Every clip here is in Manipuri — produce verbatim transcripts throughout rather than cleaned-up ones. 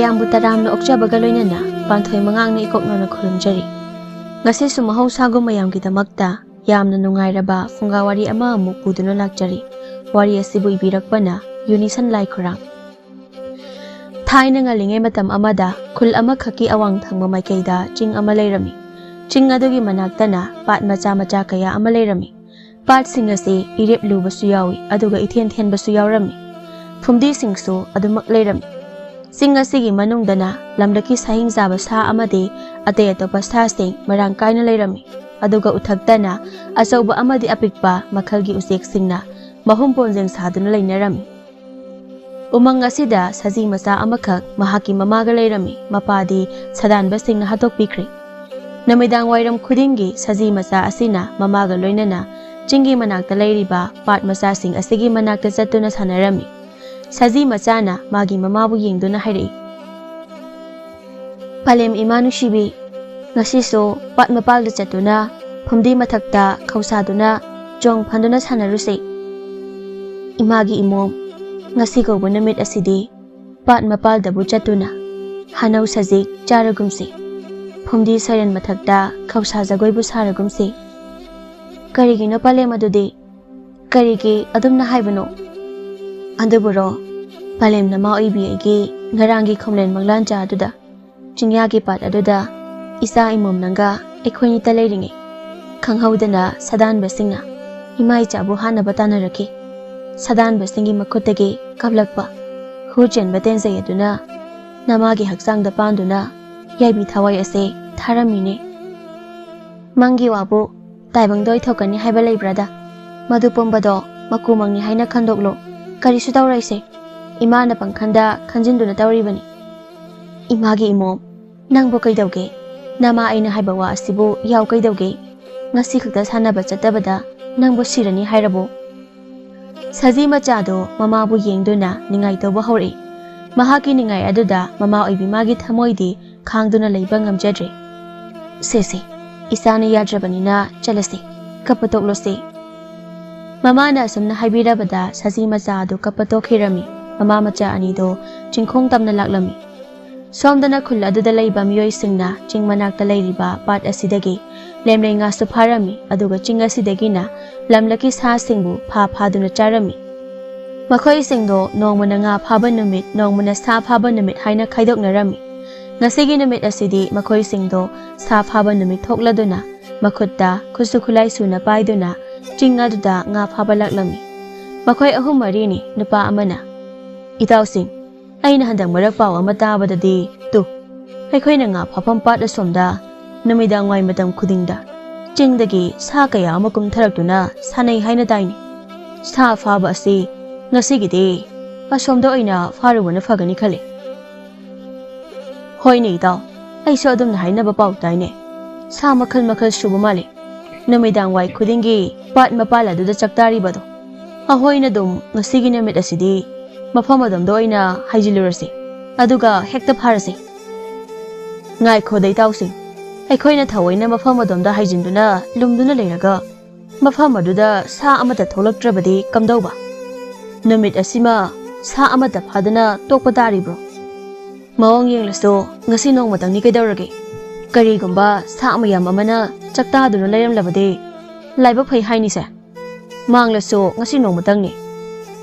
ꯃꯌꯥꯝꯕꯨ ꯇꯔꯥꯝꯅ ꯑꯣꯛꯆꯕꯒ ꯂꯣꯏꯅꯅ ꯄꯥꯟꯊꯣꯏ ꯃꯉꯥꯡꯅ ꯏꯀꯣꯛꯅꯅ ꯈꯨꯔꯨꯝꯖꯔꯤ꯫ ꯉꯁꯤꯁꯨ ꯃꯍꯧꯁꯥꯒꯨꯝ ꯃꯌꯥꯝꯒꯤꯗꯃꯛꯇ ꯌꯥꯝꯅ ꯅꯨꯡꯉꯥꯏꯔꯕ ꯐꯨꯡꯒꯥ ꯋꯥꯔꯤ ꯑꯃ ꯑꯃꯨꯛ ꯄꯨꯗꯨꯅ ꯂꯥꯛꯆꯔꯤ꯫ ꯋꯥꯔꯤ ꯑꯁꯤꯕꯨ ꯏꯕꯤꯔꯛꯄꯅ ꯌꯨꯅꯤꯁꯟ ꯂꯥꯏꯈꯨꯔꯥꯡ꯫ ꯊꯥꯏꯅ ꯉꯜꯂꯤꯉꯩ ꯃꯇꯝ ꯑꯃꯗ ꯈꯨꯜ ꯑꯃꯈꯛꯀꯤ ꯑꯋꯥꯡ ꯊꯪꯕ ꯃꯥꯏꯀꯩꯗ ꯆꯤꯡ ꯑꯃ ꯂꯩꯔꯝꯃꯤ꯫ ꯆꯤꯡ ꯑꯗꯨꯒꯤ ꯃꯅꯥꯛꯇꯅ ꯄꯥꯠ ꯃꯆꯥ ꯃꯆꯥ ꯀꯌꯥ ꯑꯃ ꯂꯩꯔꯝꯃꯤ꯫ ꯄꯥꯠꯁꯤꯡ ꯑꯁꯤ ꯏꯔꯦꯞ ꯂꯨꯕꯁꯨ ꯌꯥꯎꯏ, ꯑꯗꯨꯒ ꯏꯊꯦꯟ ꯊꯦꯟꯕꯁꯨ ꯌꯥꯎꯔꯝꯃꯤ꯫ ꯐꯨꯝꯗꯤꯁꯤꯡꯁꯨ ꯑꯗꯨꯃꯛ ꯂꯩꯔꯝꯃꯤ꯫ ꯆꯤꯡ ꯑꯁꯤꯒꯤ ꯃꯅꯨꯡꯗꯅ ꯂꯝꯂꯛꯀꯤ ꯁꯥꯍꯤꯡ ꯆꯥꯕ ꯁꯥ ꯑꯃꯗꯤ ꯑꯇꯩ ꯑꯇꯣꯞꯄ ꯁꯥꯁꯤꯡ ꯃꯔꯥꯡ ꯀꯥꯏꯅ ꯂꯩꯔꯝꯃꯤ꯫ ꯑꯗꯨꯒ ꯎꯊꯛꯇꯅ ꯑꯆꯧꯕ ꯑꯃꯗꯤ ꯑꯄꯤꯛꯄ ꯃꯈꯜꯒꯤ ꯎꯆꯦꯛꯁꯤꯡꯅ ꯃꯍꯨꯝ ꯄꯣꯟꯖꯦꯡ ꯁꯥꯗꯨꯅ ꯂꯩꯅꯔꯝꯃꯤ꯫ ꯎꯃꯪ ꯑꯁꯤꯗ ꯁꯖꯤ ꯃꯆꯥ ꯑꯃꯈꯛ ꯃꯍꯥꯛꯀꯤ ꯃꯃꯥꯒ ꯂꯩꯔꯝꯃꯤ꯫ ꯃꯄꯥꯗꯤ ꯁꯥꯗꯥꯟꯕꯁꯤꯡꯅ ꯍꯥꯠꯇꯣꯛꯄꯤꯈ꯭ꯔꯦ꯫ ꯅꯨꯃꯤꯗꯥꯡ ꯋꯥꯏꯔꯝ ꯈꯨꯗꯤꯡꯒꯤ ꯁꯖꯤ ꯃꯆꯥ ꯑꯁꯤꯅ ꯃꯃꯥꯒ ꯂꯣꯏꯅꯅ ꯆꯤꯡꯒꯤ ꯃꯅꯥꯛꯇ ꯂꯩꯔꯤꯕ ꯄꯥꯠ ꯃꯆꯥꯁꯤꯡ ꯑꯁꯤꯒꯤ ꯃꯅꯥꯛꯇ ꯆꯠꯇꯨꯅ ꯁꯥꯟꯅꯔꯝꯃꯤ꯫ ꯁꯖꯤ ꯃꯆꯥꯅ ꯃꯥꯒꯤ ꯃꯃꯥꯕꯨ ꯌꯦꯡꯗꯨꯅ ꯍꯥꯏꯔꯛꯏ, "ꯄꯂꯦꯝ ꯏꯃꯥ ꯅꯨꯡꯁꯤꯕꯤ, ꯉꯁꯤꯁꯨ ꯄꯥꯠ ꯃꯄꯥꯜꯗ ꯆꯠꯇꯨꯅ ꯐꯨꯝꯗꯤ ꯃꯊꯛꯇ ꯈꯧꯁꯥꯗꯨꯅ ꯆꯣꯡ ꯐꯟꯗꯨꯅ ꯁꯥꯟꯅꯔꯨꯁꯤ꯫ ꯏꯃꯥꯒꯤ ꯏꯃꯣꯝ, ꯉꯁꯤ ꯀꯧꯕ ꯅꯨꯃꯤꯠ ꯑꯁꯤꯗꯤ ꯄꯥꯠ ꯃꯄꯥꯜꯗꯕꯨ ꯆꯠꯇꯨꯅ ꯍꯅꯧ ꯁꯖꯤꯛ ꯆꯥꯔꯒꯨꯝꯁꯤ꯫ ꯐꯨꯝꯗꯤ ꯁꯩꯔꯦꯟ ꯃꯊꯛꯇ ꯈꯧꯁꯥ ꯖꯒꯣꯏꯕꯨ ꯁꯥꯔꯒꯨꯝꯁꯤ꯫" "ꯀꯔꯤꯒꯤꯅꯣ ꯄꯂꯦꯝ ꯑꯗꯨꯗꯤ? ꯀꯔꯤꯒꯤ ꯑꯗꯨꯝꯅ ꯍꯥꯏꯕꯅꯣ?" "ꯑꯗꯨꯕꯨꯔꯣ, ꯄꯂꯦꯝ ꯅꯃꯥ ꯑꯣꯏꯕꯤ ꯑꯩꯒꯤ ꯉꯔꯥꯡꯒꯤ ꯈꯣꯝꯂꯦꯟ ꯃꯪꯂꯥꯟꯆꯥ ꯑꯗꯨꯗ, ꯆꯤꯡꯌꯥꯒꯤ ꯄꯥꯠ ꯑꯗꯨꯗ ꯏꯆꯥ ꯏꯃꯣꯝ ꯅꯪꯒ ꯑꯩꯈꯣꯏꯅꯤꯇ ꯂꯩꯔꯤꯉꯩ, ꯈꯪꯍꯧꯗꯅ ꯁꯥꯗꯥꯟꯕꯁꯤꯡꯅ ꯏꯃꯥ ꯏꯆꯥꯕꯨ ꯍꯥꯠꯅꯕ ꯇꯥꯟꯅꯔꯛꯈꯤ꯫ ꯁꯥꯗꯥꯟꯕꯁꯤꯡꯒꯤ ꯃꯈꯨꯠꯇꯒꯤ ꯀꯥꯞꯂꯛꯄ ꯍꯨ ꯆꯦꯟꯕ ꯇꯦꯟꯖꯩ ꯑꯗꯨꯅ ꯅꯃꯥꯒꯤ ꯍꯛꯆꯥꯡꯗ ꯄꯥꯟꯗꯨꯅ ꯌꯥꯏꯕꯤ ꯊꯋꯥꯏ ꯑꯁꯦ ꯊꯥꯔꯝꯃꯤꯅꯦ꯫ ꯃꯪꯒꯤ ꯋꯥꯕꯨ ꯇꯥꯏꯕꯪꯗ ꯑꯣꯏꯊꯣꯛꯀꯅꯤ ꯍꯥꯏꯕ ꯂꯩꯕ꯭ꯔꯥꯗ? ꯃꯗꯨ ꯄꯨꯝꯕꯗꯣ ꯃꯀꯨ ꯃꯪꯅꯤ ꯍꯥꯏꯅ ꯈꯟꯗꯣꯛꯂꯣ꯫ ꯀꯔꯤꯁꯨ ꯇꯧꯔꯣꯏꯁꯦ꯫ ꯏꯃꯥꯅ ꯄꯪꯈꯟꯗ ꯈꯟꯖꯤꯟꯗꯨꯅ ꯇꯧꯔꯤꯕꯅꯤ꯫" "ꯏꯃꯥꯒꯤ ꯏꯃꯣꯝ, ꯅꯪꯕꯨ ꯀꯩꯗꯧꯒꯦ? ꯅꯃꯥ ꯑꯩꯅ ꯍꯥꯏꯕ ꯋꯥ ꯑꯁꯤꯕꯨ ꯌꯥꯎ ꯀꯩꯗꯧꯒꯦ? ꯉꯁꯤ ꯈꯛꯇ ꯁꯥꯟꯅꯕ ꯆꯠꯇꯕꯗ ꯅꯪꯕꯨ ꯁꯤꯔꯅꯤ ꯍꯥꯏꯔꯕꯣ?" ꯁꯖꯤ ꯃꯆꯥꯗꯣ ꯃꯃꯥꯕꯨ ꯌꯦꯡꯗꯨꯅ ꯅꯤꯡꯉꯥꯏ ꯇꯧꯕ ꯍꯧꯔꯛꯏ꯫ ꯃꯍꯥꯛꯀꯤ ꯅꯤꯡꯉꯥꯏ ꯑꯗꯨꯗ ꯃꯃꯥ ꯑꯣꯏꯕꯤ ꯃꯥꯒꯤ ꯊꯃꯣꯏꯗꯤ ꯈꯥꯡꯗꯨꯅ ꯂꯩꯕ ꯉꯝꯖꯗ꯭ꯔꯦ꯫ "ꯁꯦ ꯁꯦ, ꯏꯆꯥꯅ ꯌꯥꯗ꯭ꯔꯕꯅꯤꯅ ꯆꯠꯂꯁꯤ, ꯀꯞꯄ ꯇꯣꯛꯂꯣꯁꯤ꯫" ꯃꯃꯥꯅ ꯑꯁꯨꯝꯅ ꯍꯥꯏꯕꯤꯔꯕꯗ ꯁꯖꯤ ꯃꯆꯥ ꯑꯗꯨ ꯀꯞꯄ ꯇꯣꯛꯈꯤꯔꯝꯃꯤ꯫ ꯃꯃꯥ ꯃꯆꯥ ꯑꯅꯤꯗꯣ ꯆꯤꯡꯈꯣꯡ ꯇꯝꯅ ꯂꯥꯛꯂꯝꯃꯤ꯫ ꯁꯣꯝꯗꯅ ꯈꯨꯜ ꯑꯗꯨꯗ ꯂꯩꯕ ꯃꯤꯑꯣꯏꯁꯤꯡꯅ ꯆꯤꯡ ꯃꯅꯥꯛꯇ ꯂꯩꯔꯤꯕ ꯄꯥꯠ ꯑꯁꯤꯗꯒꯤ ꯂꯦꯝꯂꯩ ꯉꯥꯁꯨ ꯐꯥꯔꯝꯃꯤ, ꯑꯗꯨꯒ ꯆꯤꯡ ꯑꯁꯤꯗꯒꯤꯅ ꯂꯝꯂꯛꯀꯤ ꯁꯥꯁꯤꯡꯕꯨ ꯐꯥ ꯐꯥꯗꯨꯅ ꯆꯥꯔꯝꯃꯤ꯫ ꯃꯈꯣꯏꯁꯤꯡꯗꯣ ꯅꯣꯡꯃꯅ ꯉꯥ ꯐꯥꯕ ꯅꯨꯃꯤꯠ, ꯅꯣꯡꯃꯅ ꯁꯥ ꯐꯥꯕ ꯅꯨꯃꯤꯠ ꯍꯥꯏꯅ ꯈꯥꯏꯗꯣꯛꯅꯔꯝꯃꯤ꯫ ꯉꯁꯤꯒꯤ ꯅꯨꯃꯤꯠ ꯑꯁꯤꯗꯤ ꯃꯈꯣꯏꯁꯤꯡꯗꯣ ꯁꯥ ꯐꯥꯕ ꯅꯨꯃꯤꯠ ꯊꯣꯛꯂꯗꯨꯅ ꯃꯈꯨꯠꯇ ꯈꯨꯠꯁꯨ ꯈꯨꯠꯂꯥꯏ ꯁꯨꯅ ꯄꯥꯏꯗꯨꯅ ꯆꯤꯡ ꯑꯗꯨꯗ ꯉꯥ ꯐꯥꯕ ꯂꯥꯛꯂꯝꯃꯤ꯫ ꯃꯈꯣꯏ ꯑꯍꯨꯝ ꯃꯔꯤꯅꯤ꯫ ꯅꯨꯄꯥ ꯑꯃꯅ, "ꯏꯇꯥꯎꯁꯤꯡ, ꯑꯩꯅ ꯍꯟꯗꯛ ꯃꯔꯛ ꯄꯥꯎ ꯑꯃ ꯇꯥꯕꯗꯗꯤ, ꯇꯨ, ꯑꯩꯈꯣꯏꯅ ꯉꯥ ꯐꯥꯐꯝ ꯄꯥꯠ ꯑꯁꯣꯝꯗ ꯅꯨꯃꯤꯗꯥꯡ ꯋꯥꯏ ꯃꯇꯝ ꯈꯨꯗꯤꯡꯗ ꯆꯤꯡꯗꯒꯤ ꯁꯥ ꯀꯌꯥ ꯑꯃ ꯀꯨꯝꯊꯔꯛꯇꯨꯅ ꯁꯥꯟꯅꯩ ꯍꯥꯏꯅ ꯇꯥꯏꯅꯦ꯫ ꯁꯥ ꯐꯥꯕ ꯑꯁꯤ ꯉꯁꯤꯒꯤꯗꯤ ꯑꯁꯣꯝꯗ ꯑꯣꯏꯅ ꯐꯥꯔꯨꯕꯅ ꯐꯒꯅꯤ ꯈꯜꯂꯤ꯫" "ꯍꯣꯏꯅꯦ ꯏꯇꯥꯎ, ꯑꯩꯁꯨ ꯑꯗꯨꯝꯅ ꯍꯥꯏꯅꯕ ꯄꯥꯎ ꯇꯥꯏꯅꯦ꯫ ꯁꯥ ꯃꯈꯜ ꯃꯈꯜ ꯁꯨꯕ ꯃꯥꯜꯂꯤ꯫ ꯅꯨꯃꯤꯗꯥꯡ ꯋꯥꯏ ꯈꯨꯗꯤꯡꯒꯤ ꯄꯥꯠ ꯃꯄꯥꯜ ꯑꯗꯨꯗ ꯆꯥꯛꯇꯥꯔꯤꯕꯗꯣ꯫ ꯑꯍꯣꯏꯅ ꯑꯗꯨꯝ ꯉꯁꯤꯒꯤ ꯅꯨꯃꯤꯠ ꯑꯁꯤꯗꯤ ꯃꯐꯝ ꯑꯗꯣꯝꯗ ꯑꯣꯏꯅ ꯍꯥꯏꯖꯤꯜꯂꯨꯔꯁꯤ, ꯑꯗꯨꯒ ꯍꯦꯛꯇ ꯐꯥꯔꯁꯤ꯫" "ꯉꯥꯏꯈꯣꯗ ꯏꯇꯥꯎꯁꯤꯡ, ꯑꯩꯈꯣꯏꯅ ꯊꯑꯣꯏꯅ ꯃꯐꯝ ꯑꯗꯣꯝꯗ ꯍꯥꯏꯖꯤꯟꯗꯨꯅ ꯂꯨꯝꯗꯨꯅ ꯂꯩꯔꯒ ꯃꯐꯝ ꯑꯗꯨꯗ ꯁꯥ ꯑꯃꯠꯇ ꯊꯣꯛꯂꯛꯇ꯭ꯔꯕꯗꯤ ꯀꯝꯗꯧꯕ? ꯅꯨꯃꯤꯠ ꯑꯁꯤꯃ ꯁꯥ ꯑꯃꯠꯇ ꯐꯥꯗꯅ ꯇꯣꯛꯄ ꯇꯥꯔꯤꯕ꯭ꯔꯣ? ꯃꯑꯣꯡ ꯌꯦꯡꯂꯁꯨ ꯉꯁꯤ ꯅꯣꯡꯃꯇꯪꯅꯤ ꯀꯩꯗꯧꯔꯒꯦ? ꯀꯔꯤꯒꯨꯝꯕ ꯁꯥ ꯃꯌꯥꯝ ꯑꯃꯅ ꯆꯥꯛꯇꯥꯗꯨꯅ ꯂꯩꯔꯝꯂꯕꯗꯤ ꯂꯥꯏꯕꯛ ꯐꯩ ꯍꯥꯏꯅꯤꯁꯦ꯫ ꯃꯥꯡꯂꯁꯨ ꯉꯁꯤ ꯅꯣꯡꯃꯇꯪꯅꯤ꯫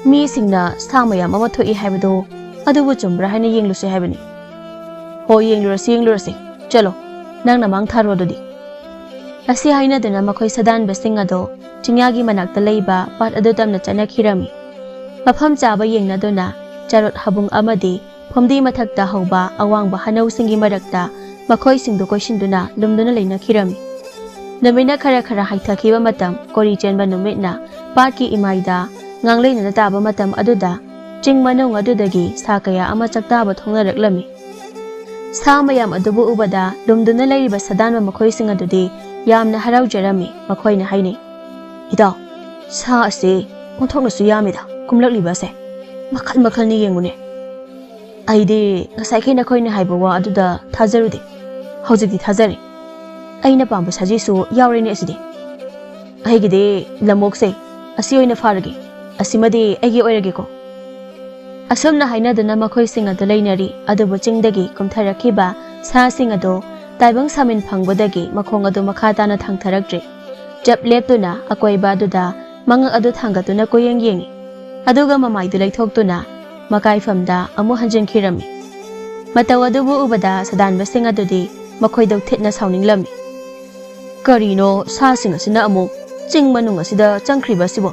ꯃꯤꯁꯤꯡꯅ ꯁꯥ ꯃꯌꯥꯝ ꯑꯃ ꯊꯣꯛꯏ ꯍꯥꯏꯕꯗꯨ ꯑꯗꯨꯕꯨ ꯆꯨꯝꯕ꯭ꯔꯥ ꯍꯥꯏꯅ ꯌꯦꯡꯂꯨꯁꯤ ꯍꯥꯏꯕꯅꯤ꯫" "ꯍꯣꯏ, ꯌꯦꯡꯂꯨꯔꯁꯤ, ꯌꯦꯡꯂꯨꯔꯁꯤ꯫ ꯆꯠꯂꯣ, ꯅꯪꯅ ꯃꯥꯡ ꯊꯥꯔꯣ ꯑꯗꯨꯗꯤ꯫" ꯑꯁꯤ ꯍꯥꯏꯅꯗꯨꯅ ꯃꯈꯣꯏ ꯁꯥꯗꯥꯟꯕꯁꯤꯡ ꯑꯗꯣ ꯆꯤꯡꯌꯥꯒꯤ ꯃꯅꯥꯛꯇ ꯂꯩꯕ ꯄꯥꯠ ꯑꯗꯨ ꯇꯝꯅ ꯆꯠꯅꯈꯤꯔꯝꯃꯤ꯫ ꯃꯐꯝ ꯆꯥꯕ ꯌꯦꯡꯅꯗꯨꯅ ꯆꯔꯣꯠ ꯍꯥꯕꯨꯡ ꯑꯃꯗꯤ ꯐꯨꯝꯗꯤ ꯃꯊꯛꯇ ꯍꯧꯕ ꯑꯋꯥꯡꯕ ꯍꯅꯧꯁꯤꯡꯒꯤ ꯃꯔꯛꯇ ꯃꯈꯣꯏꯁꯤꯡꯗꯨ ꯀꯣꯏꯁꯤꯟꯗꯨꯅ ꯂꯨꯝꯗꯨꯅ ꯂꯩꯅꯈꯤꯔꯝꯃꯤ꯫ ꯅꯨꯃꯤꯠꯅ ꯈꯔ ꯈꯔ ꯍꯥꯏꯊꯈꯤꯕ ꯃꯇꯝ, ꯀꯣꯔꯤ ꯆꯦꯟꯕ ꯅꯨꯃꯤꯠꯅ ꯄꯥꯠꯀꯤ ꯏꯃꯥꯏꯗ ꯉꯥꯡꯂꯩꯅꯅ ꯇꯥꯕ ꯃꯇꯝ ꯑꯗꯨꯗ ꯆꯤꯡ ꯃꯅꯨꯡ ꯑꯗꯨꯗꯒꯤ ꯁꯥ ꯀꯌꯥ ꯑꯃ ꯆꯥꯛꯇꯥꯕ ꯊꯣꯛꯅꯔꯛꯂꯝꯃꯤ꯫ ꯁꯥ ꯃꯌꯥꯝ ꯑꯗꯨꯕꯨ ꯎꯕꯗ ꯂꯨꯝꯗꯨꯅ ꯂꯩꯔꯤꯕ ꯁꯥꯗꯥꯟꯕ ꯃꯈꯣꯏꯁꯤꯡ ꯑꯗꯨꯗꯤ ꯌꯥꯝꯅ ꯍꯔꯥꯎꯖꯔꯝꯃꯤ꯫ ꯃꯈꯣꯏꯅ ꯍꯥꯏꯅꯩ, "ꯏꯇꯥꯎ, ꯁꯥ ꯑꯁꯤ ꯑꯣꯟꯊꯣꯛꯅꯁꯨ ꯌꯥꯝꯃꯤꯗ ꯀꯨꯝꯂꯛꯂꯤꯕ ꯑꯁꯦ꯫ ꯃꯈꯜ ꯃꯈꯜꯅꯤ ꯌꯦꯡꯉꯨꯅꯦ꯫ ꯑꯩꯗꯤ ꯉꯁꯥꯏꯈꯩ ꯅꯈꯣꯏꯅ ꯍꯥꯏꯕ ꯋꯥ ꯑꯗꯨꯗ ꯊꯥꯖꯔꯨꯗꯦ꯫ ꯍꯧꯖꯤꯛꯇꯤ ꯊꯥꯖꯔꯦ꯫ ꯑꯩꯅ ꯄꯥꯝꯕ ꯁꯖꯤꯁꯨ ꯌꯥꯎꯔꯦꯅꯦ ꯑꯁꯤꯗꯤ꯫ ꯑꯩꯒꯤꯗꯤ ꯂꯝꯑꯣꯛꯁꯦ ꯑꯁꯤ ꯑꯣꯏꯅ ꯐꯥꯔꯒꯦ꯫ ꯑꯁꯤꯃꯗꯤ ꯑꯩꯒꯤ ꯑꯣꯏꯔꯒꯦꯀꯣ꯫" ꯑꯁꯨꯝꯅ ꯍꯥꯏꯅꯗꯨꯅ ꯃꯈꯣꯏꯁꯤꯡ ꯑꯗꯨ ꯂꯩꯅꯔꯤ꯫ ꯑꯗꯨꯕꯨ ꯆꯤꯡꯗꯒꯤ ꯀꯨꯝꯊꯔꯛꯈꯤꯕ ꯁꯥꯁꯤꯡ ꯑꯗꯨ ꯇꯥꯏꯕꯪ ꯁꯥꯃꯤꯟ ꯐꯪꯕꯗꯒꯤ ꯃꯈꯣꯡ ꯑꯗꯨ ꯃꯈꯥ ꯇꯥꯅ ꯊꯥꯡꯊꯔꯛꯇ꯭ꯔꯤ꯫ ꯆꯞ ꯂꯦꯞꯇꯨꯅ ꯑꯀꯣꯏꯕ ꯑꯗꯨꯗ ꯃꯉꯛ ꯑꯗꯨ ꯊꯥꯡꯒꯠꯇꯨꯅ ꯀꯣꯏꯌꯦꯡ ꯌꯦꯡꯉꯤ꯫ ꯑꯗꯨꯒ ꯃꯃꯥꯏꯗꯨ ꯂꯩꯊꯣꯛꯇꯨꯅ ꯃꯀꯥꯏꯐꯝꯗ ꯑꯃꯨꯛ ꯍꯟꯖꯤꯟꯈꯤꯔꯝꯃꯤ꯫ ꯃꯇꯧ ꯑꯗꯨꯕꯨ ꯎꯕꯗ ꯁꯥꯗꯥꯟꯕꯁꯤꯡ ꯑꯗꯨꯗꯤ ꯃꯈꯣꯏꯗ ꯊꯤꯅ ꯁꯥꯎꯅꯤꯡꯂꯝꯃꯤ꯫ "ꯀꯔꯤꯅꯣ ꯁꯥꯁꯤꯡ ꯑꯁꯤꯅ ꯑꯃꯨꯛ ꯆꯤꯡ ꯃꯅꯨꯡ ꯑꯁꯤꯗ ꯆꯪꯈ꯭ꯔꯤꯕ ꯑꯁꯤꯕꯣ?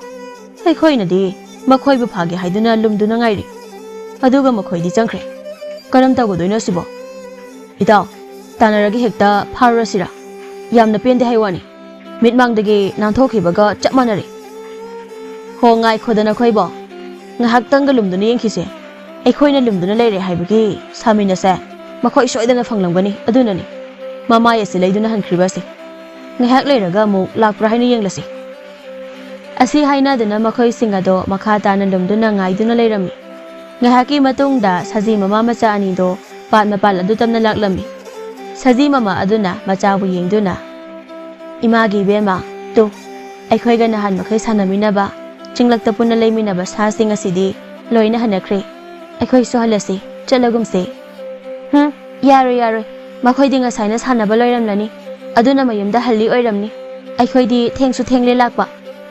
ꯑꯩꯈꯣꯏꯅꯗꯤ ꯃꯈꯣꯏꯕꯨ ꯐꯥꯒꯦ ꯍꯥꯏꯗꯨꯅ ꯂꯨꯝꯗꯨꯅ ꯉꯥꯏꯔꯤ, ꯑꯗꯨꯒ ꯃꯈꯣꯏꯗꯤ ꯆꯪꯈ꯭ꯔꯦ꯫ ꯀꯔꯝ ꯇꯧꯒꯗꯣꯏꯅꯣ ꯁꯤꯕꯣ? ꯏꯇꯥꯎ, ꯇꯥꯟꯅꯔꯒ ꯍꯦꯛꯇ ꯐꯥꯔꯨꯔꯁꯤꯔꯥ? ꯌꯥꯝꯅ ꯄꯦꯟꯗꯦ ꯍꯥꯏ ꯋꯥꯅꯤ, ꯃꯤꯠꯃꯥꯡꯗꯒꯤ ꯅꯥꯟꯊꯣꯛꯈꯤꯕꯒ ꯆꯞ ꯃꯥꯟꯅꯔꯦ꯫" "ꯍꯣ, ꯉꯥꯏꯈꯣꯗ ꯅꯈꯣꯏꯕꯣ, ꯉꯥꯏꯍꯥꯛꯇꯪꯒ ꯂꯨꯝꯗꯨꯅ ꯌꯦꯡꯈꯤꯁꯦ꯫ ꯑꯩꯈꯣꯏꯅ ꯂꯨꯝꯗꯨꯅ ꯂꯩꯔꯦ ꯍꯥꯏꯕꯒꯤ ꯁꯥꯃꯤꯟ ꯑꯁꯦ ꯃꯈꯣꯏ ꯁꯣꯏꯗꯅ ꯐꯪꯂꯝꯒꯅꯤ, ꯑꯗꯨꯅꯅꯤ ꯃꯃꯥꯏ ꯑꯁꯤ ꯂꯩꯗꯨꯅ ꯍꯟꯈ꯭ꯔꯤꯕ ꯑꯁꯤ꯫ ꯉꯥꯏꯍꯥꯛ ꯂꯩꯔꯒ ꯑꯃꯨꯛ ꯂꯥꯛꯄ꯭ꯔꯥ ꯍꯥꯏꯅ ꯌꯦꯡꯂꯁꯤ꯫" ꯑꯁꯤ ꯍꯥꯏꯅꯗꯨꯅ ꯃꯈꯣꯏꯁꯤꯡ ꯑꯗꯣ ꯃꯈꯥ ꯇꯥꯅ ꯂꯨꯝꯗꯨꯅ ꯉꯥꯏꯗꯨꯅ ꯂꯩꯔꯝꯃꯤ꯫ ꯉꯥꯏꯍꯥꯛꯀꯤ ꯃꯇꯨꯡꯗ ꯁꯖꯤ ꯃꯃꯥ ꯃꯆꯥ ꯑꯅꯤꯗꯣ ꯄꯥꯠ ꯃꯄꯥꯜ ꯑꯗꯨ ꯇꯝꯅ ꯂꯥꯛꯂꯝꯃꯤ꯫ ꯁꯖꯤ ꯃꯃꯥ ꯑꯗꯨꯅ ꯃꯆꯥꯕꯨ ꯌꯦꯡꯗꯨꯅ, "ꯏꯃꯥꯒꯤ ꯏꯕꯦꯝꯃ, ꯇꯨ, ꯑꯩꯈꯣꯏꯒ ꯅꯍꯥꯟ ꯃꯈꯩ ꯁꯥꯟꯅꯃꯤꯟꯅꯕ, ꯆꯤꯡꯂꯛꯇ ꯄꯨꯟꯅ ꯂꯩꯃꯤꯟꯅꯕ ꯁꯥꯁꯤꯡ ꯑꯁꯤꯗꯤ ꯂꯣꯏꯅ ꯍꯟꯅꯈ꯭ꯔꯦ꯫ ꯑꯩꯈꯣꯏꯁꯨ ꯍꯜꯂꯁꯤ, ꯆꯠꯂꯒꯨꯝꯁꯤ꯫" "ꯍꯨꯝ, ꯌꯥꯔꯣꯏ, ꯌꯥꯔꯣꯏ꯫ ꯃꯈꯣꯏꯗꯤ ꯉꯁꯥꯏꯅ ꯁꯥꯟꯅꯕ ꯂꯣꯏꯔꯝꯂꯅꯤ꯫ ꯑꯗꯨꯅ ꯃꯌꯨꯝꯗ ꯍꯜꯂꯤ ꯑꯣꯏꯔꯝꯅꯤ꯫ ꯑꯩꯈꯣꯏꯗꯤ ꯊꯦꯡꯁꯨ ꯊꯦꯡꯂꯦ ꯂꯥꯛꯄ꯫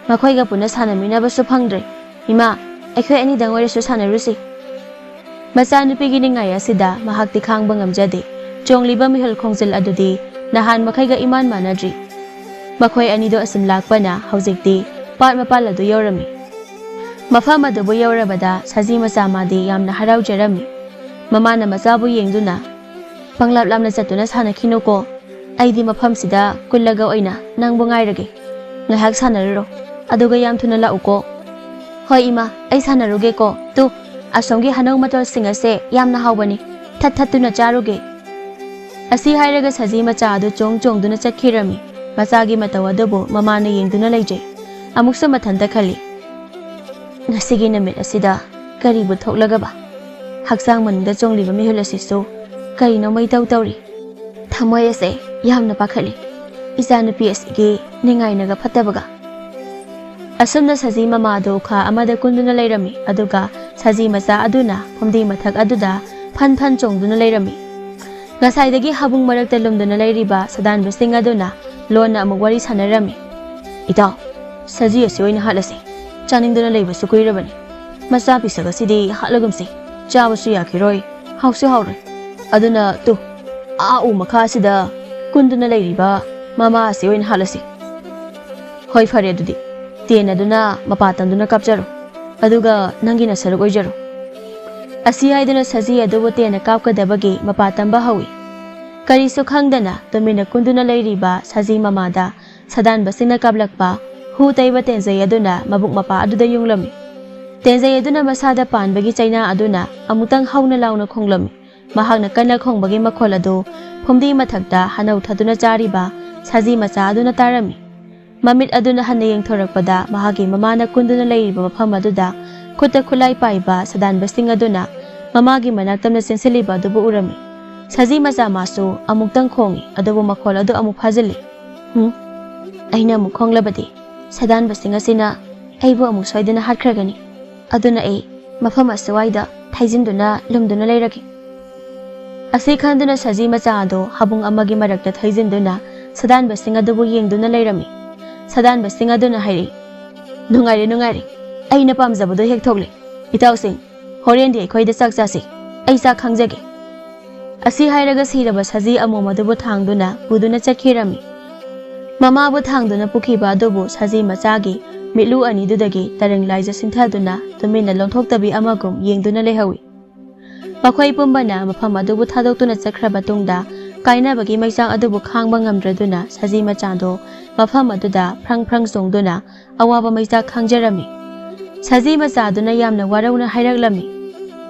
ꯃꯈꯣꯏꯒ ꯄꯨꯟꯅ ꯁꯥꯟꯅꯃꯤꯟꯅꯕꯁꯨ ꯐꯪꯗ꯭ꯔꯦ꯫ ꯏꯃꯥ, ꯑꯩꯈꯣꯏ ꯑꯅꯤꯗꯪ ꯑꯣꯏꯔꯁꯨ ꯁꯥꯟꯅꯔꯨꯁꯤ꯫" ꯃꯆꯥꯅꯨꯄꯤꯒꯤ ꯅꯤꯡꯉꯥꯏ ꯑꯁꯤꯗ ꯃꯍꯥꯛꯇꯤ ꯈꯥꯡꯕ ꯉꯝꯖꯗꯦ꯫ ꯆꯣꯡꯂꯤꯕ ꯃꯤꯍꯨꯜ ꯈꯣꯡꯖꯤꯜ ꯑꯗꯨꯗꯤ ꯅꯍꯥꯟ ꯃꯈꯩꯒ ꯏꯃꯥꯟ ꯃꯥꯟꯅꯗ꯭ꯔꯤ꯫ ꯃꯈꯣꯏ ꯑꯅꯤꯗꯣ ꯑꯁꯨꯝ ꯂꯥꯛꯄꯅ ꯍꯧꯖꯤꯛꯇꯤ ꯄꯥꯠ ꯃꯄꯥꯜ ꯑꯗꯨ ꯌꯧꯔꯝꯃꯤ꯫ ꯃꯐꯝ ꯑꯗꯨꯕꯨ ꯌꯧꯔꯕꯗ ꯁꯖꯤ ꯃꯆꯥ ꯃꯥꯗꯤ ꯌꯥꯝꯅ ꯍꯔꯥꯎꯖꯔꯝꯃꯤ꯫ ꯃꯃꯥꯅ ꯃꯆꯥꯕꯨ ꯌꯦꯡꯗꯨꯅ, "ꯄꯪꯂꯥꯞ ꯂꯥꯞꯅ ꯆꯠꯇꯨꯅ ꯁꯥꯟꯅꯈꯤꯅꯨꯀꯣ꯫ ꯑꯩꯗꯤ ꯃꯐꯝꯁꯤꯗ ꯀꯨꯜꯂꯒ ꯑꯣꯏꯅ ꯅꯪꯕꯨ ꯉꯥꯏꯔꯒꯦ꯫ ꯉꯥꯏꯍꯥꯛ ꯁꯥꯟꯅꯔꯨꯔꯣ, ꯑꯗꯨꯒ ꯌꯥꯝ ꯊꯨꯅ ꯂꯥꯛꯎꯀꯣ꯫" "ꯍꯣꯏ ꯏꯃꯥ, ꯑꯩ ꯁꯥꯟꯅꯔꯨꯒꯦꯀꯣ꯫ ꯇꯨ, ꯑꯁꯣꯝꯒꯤ ꯍꯅꯧ ꯃꯇꯣꯜꯁꯤꯡ ꯑꯁꯦ ꯌꯥꯝꯅ ꯍꯥꯎꯕꯅꯤ, ꯊꯠ ꯊꯠꯇꯨꯅ ꯆꯥꯔꯨꯒꯦ꯫" ꯑꯁꯤ ꯍꯥꯏꯔꯒ ꯁꯖꯤ ꯃꯆꯥ ꯑꯗꯨ ꯆꯣꯡ ꯆꯣꯡꯗꯨꯅ ꯆꯠꯈꯤꯔꯝꯃꯤ꯫ ꯃꯆꯥꯒꯤ ꯃꯇꯧ ꯑꯗꯨꯕꯨ ꯃꯃꯥꯅ ꯌꯦꯡꯗꯨꯅ ꯂꯩꯖꯩ꯫ ꯑꯃꯨꯛꯁꯨ ꯃꯊꯟꯇ ꯈꯜꯂꯤ, "ꯉꯁꯤꯒꯤ ꯅꯨꯃꯤꯠ ꯑꯁꯤꯗ ꯀꯔꯤꯕꯨ ꯊꯣꯛꯂꯒꯕ? ꯍꯛꯆꯥꯡ ꯃꯅꯨꯡꯗ ꯆꯣꯡꯂꯤꯕ ꯃꯤꯍꯨꯜ ꯑꯁꯤꯁꯨ ꯀꯔꯤꯅꯣ ꯃꯩꯇꯧ ꯇꯧꯔꯤ꯫ ꯊꯃꯣꯏ ꯑꯁꯦ ꯌꯥꯝꯅ ꯄꯥꯈꯠꯂꯤ꯫ ꯏꯆꯥꯅꯨꯄꯤ ꯑꯁꯤꯒꯤ ꯅꯤꯡꯉꯥꯏꯅꯒ ꯐꯠꯇꯕꯒ꯫" ꯑꯁꯨꯝꯅ ꯁꯖꯤ ꯃꯃꯥꯗꯨ ꯈꯥ ꯑꯃꯗ ꯀꯨꯟꯗꯨꯅ ꯂꯩꯔꯝꯃꯤ, ꯑꯗꯨꯒ ꯁꯖꯤ ꯃꯆꯥ ꯑꯗꯨꯅ ꯐꯨꯝꯗꯤ ꯃꯊꯛ ꯑꯗꯨꯗ ꯐꯟ ꯐꯟ ꯆꯣꯡꯗꯨꯅ ꯂꯩꯔꯝꯃꯤ꯫ ꯉꯁꯥꯏꯗꯒꯤ ꯍꯥꯕꯨꯡ ꯃꯔꯛꯇ ꯂꯨꯝꯗꯨꯅ ꯂꯩꯔꯤꯕ ꯁꯗꯥꯟꯕꯁꯤꯡ ꯑꯗꯨꯅ ꯂꯣꯟꯅ ꯑꯃꯨꯛ ꯋꯥꯔꯤ ꯁꯥꯟꯅꯔꯝꯃꯤ꯫ "ꯏꯇꯥꯎ, ꯁꯖꯤ ꯑꯁꯤ ꯑꯣꯏꯅ ꯍꯥꯠꯂꯁꯤ꯫ ꯆꯥꯅꯤꯡꯗꯨꯅ ꯂꯩꯕꯁꯨ ꯀꯨꯏꯔꯕꯅꯤ꯫ ꯃꯆꯥ ꯄꯤꯁꯛ ꯑꯁꯤꯗꯤ ꯍꯥꯠꯂꯒꯨꯝꯁꯤ, ꯆꯥꯕꯁꯨ ꯌꯥꯈꯤꯔꯣꯏ, ꯍꯥꯎꯁꯨ ꯍꯥꯎꯔꯣꯏ꯫ ꯑꯗꯨꯅ ꯇꯨ, ꯑꯥ ꯎ ꯃꯈꯥ ꯑꯁꯤꯗ ꯀꯨꯟꯗꯨꯅ ꯂꯩꯔꯤꯕ ꯃꯃꯥ ꯑꯁꯤ ꯑꯣꯏꯅ ꯍꯥꯠꯂꯁꯤ꯫ ꯍꯣꯏ, ꯐꯔꯦ ꯑꯗꯨꯗꯤ, ꯇꯦꯟ ꯑꯗꯨꯅ ꯃꯄꯥ ꯇꯝꯗꯨꯅ ꯀꯥꯞꯆꯔꯣ, ꯑꯗꯨꯒ ꯅꯪꯒꯤ ꯅꯁꯔꯨꯛ ꯑꯣꯏꯖꯔꯣ"꯫ ꯑꯁꯤ ꯍꯥꯏꯗꯨꯅ ꯁꯖꯤ ꯑꯗꯨꯕꯨ ꯇꯦꯟꯅ ꯀꯥꯞꯀꯗꯕꯒꯤ ꯃꯄꯥ ꯇꯝꯕ ꯍꯧꯏ꯫ ꯀꯔꯤꯁꯨ ꯈꯪꯗꯅ ꯇꯨꯃꯤꯟꯅ ꯀꯨꯟꯗꯨꯅ ꯂꯩꯔꯤꯕ ꯁꯖꯤ ꯃꯃꯥꯗ ꯁꯗꯥꯟꯕꯁꯤꯡꯅ ꯀꯥꯞꯂꯛꯄ ꯍꯨ ꯇꯩꯕ ꯇꯦꯟꯖꯩ ꯑꯗꯨꯅ ꯃꯕꯨꯛ ꯃꯄꯥ ꯑꯗꯨꯗ ꯌꯨꯡꯂꯝꯃꯤ꯫ ꯇꯦꯟꯖꯩ ꯑꯗꯨꯅ ꯃꯁꯥꯗ ꯄꯥꯟꯕꯒꯤ ꯆꯩꯅꯥ ꯑꯗꯨꯅ ꯑꯃꯨꯛꯇꯪ ꯍꯧꯅ ꯂꯥꯎꯅ ꯈꯣꯡꯂꯝꯃꯤ꯫ ꯃꯍꯥꯛꯅ ꯀꯟꯅ ꯈꯣꯡꯕꯒꯤ ꯃꯈꯣꯜ ꯑꯗꯨ ꯐꯨꯝꯗꯤ ꯃꯊꯛꯇ ꯍꯅꯧ ꯊꯥꯗꯨꯅ ꯆꯥꯔꯤꯕ ꯁꯖꯤ ꯃꯆꯥ ꯑꯗꯨꯅ ꯇꯥꯔꯝꯃꯤ꯫ ꯃꯃꯤꯠ ꯑꯗꯨꯅ ꯍꯟꯅ ꯌꯦꯡꯊꯣꯔꯛꯄꯗ, ꯃꯍꯥꯛꯀꯤ ꯃꯃꯥꯅ ꯀꯨꯟꯗꯨꯅ ꯂꯩꯔꯤꯕ ꯃꯐꯝ ꯑꯗꯨꯗ ꯈꯨꯠꯇ ꯈꯨꯠꯂꯥꯏ ꯄꯥꯏꯕ ꯁꯗꯥꯟꯕꯁꯤꯡ ꯑꯗꯨꯅ ꯃꯃꯥꯒꯤ ꯃꯅꯥꯛ ꯇꯝꯅ ꯆꯦꯟꯁꯤꯜꯂꯤꯕ ꯑꯗꯨꯕꯨ ꯎꯔꯝꯃꯤ꯫ ꯁꯖꯤ ꯃꯆꯥ ꯃꯥꯁꯨ ꯑꯃꯨꯛꯇꯪ ꯈꯣꯡꯏ, ꯑꯗꯨꯕꯨ ꯃꯈꯣꯜ ꯑꯗꯨ ꯑꯃꯨꯛ ꯐꯥꯖꯤꯜꯂꯤ꯫ "ꯍꯨꯝ, ꯑꯩꯅ ꯑꯃꯨꯛ ꯈꯣꯡꯂꯕꯗꯤ ꯁꯗꯥꯟꯕꯁꯤꯡ ꯑꯁꯤꯅ ꯑꯩꯕꯨ ꯑꯃꯨꯛ ꯁꯣꯏꯗꯅ ꯍꯥꯠꯈ꯭ꯔꯒꯅꯤ꯫ ꯑꯗꯨꯅ ꯑꯩ ꯃꯐꯝ ꯑꯁ꯭ꯋꯥꯏꯗ ꯊꯩꯖꯤꯟꯗꯨꯅ ꯂꯨꯝꯗꯨꯅ ꯂꯩꯔꯒꯦ"꯫ ꯑꯁꯤ ꯈꯟꯗꯨꯅ ꯁꯖꯤ ꯃꯆꯥ ꯑꯗꯨ ꯍꯥꯕꯨꯡ ꯑꯃꯒꯤ ꯃꯔꯛꯇ ꯊꯩꯖꯤꯟꯗꯨꯅ ꯁꯗꯥꯟꯕꯁꯤꯡ ꯑꯗꯨꯕꯨ ꯌꯦꯡꯗꯨꯅ ꯂꯩꯔꯝꯃꯤ꯫ ꯁꯗꯥꯟꯕꯁꯤꯡ ꯑꯗꯨꯅ ꯍꯥꯏꯔꯛꯏ, "ꯅꯨꯡꯉꯥꯏꯔꯦ, ꯅꯨꯡꯉꯥꯏꯔꯦ꯫ ꯑꯩꯅ ꯄꯥꯝꯖꯕꯗꯣ ꯍꯦꯛ ꯊꯣꯛꯂꯦ꯫ ꯏꯇꯥꯎꯁꯤꯡ, ꯍꯣꯔꯦꯟꯗꯤ ꯑꯩꯈꯣꯏꯗ ꯆꯥꯛ ꯆꯥꯁꯤ꯫ ꯑꯩ ꯆꯥꯛ ꯈꯪꯖꯒꯦ"꯫ ꯑꯁꯤ ꯍꯥꯏꯔꯒ ꯁꯤꯔꯕ ꯁꯖꯤ ꯑꯃꯣꯝ ꯑꯗꯨꯕꯨ ꯊꯥꯡꯗꯨꯅ ꯄꯨꯗꯨꯅ ꯆꯠꯈꯤꯔꯝꯃꯤ꯫ ꯃꯃꯥꯕꯨ ꯊꯥꯡꯗꯨꯅ ꯄꯨꯈꯤꯕ ꯑꯗꯨꯕꯨ ꯁꯖꯤ ꯃꯆꯥꯒꯤ ꯃꯤꯠꯂꯨ ꯑꯅꯤꯗꯨꯗꯒꯤ ꯇꯔꯪ ꯂꯥꯏꯖ ꯁꯤꯟꯊꯗꯨꯅ ꯇꯨꯃꯤꯟꯅ ꯂꯣꯟꯊꯣꯛꯇꯕꯤ ꯑꯃꯒꯨꯝ ꯌꯦꯡꯗꯨꯅ ꯂꯩꯍꯧꯏ꯫ ꯃꯈꯣꯏ ꯄꯨꯝꯕꯅ ꯃꯐꯝ ꯑꯗꯨꯕꯨ ꯊꯥꯗꯣꯛꯇꯨꯅ ꯆꯠꯈ꯭ꯔꯕ ꯇꯨꯡꯗ, ꯀꯥꯏꯅꯕꯒꯤ ꯃꯩꯆꯥꯛ ꯑꯗꯨꯕꯨ ꯈꯥꯡꯕ ꯉꯝꯗ꯭ꯔꯗꯨꯅ ꯁꯖꯤ ꯃꯆꯥꯗꯣ ꯃꯐꯝ ꯑꯗꯨꯗ ꯐ꯭ꯔꯪ ꯐ꯭ꯔꯪ ꯆꯣꯡꯗꯨꯅ ꯑꯋꯥꯕ ꯃꯩꯆꯥꯛ ꯈꯥꯡꯖꯔꯝꯃꯤ꯫ ꯁꯖꯤ ꯃꯆꯥꯗꯨꯅ ꯌꯥꯝꯅ ꯋꯥꯔꯧꯅ ꯍꯥꯏꯔꯛꯂꯝꯃꯤ,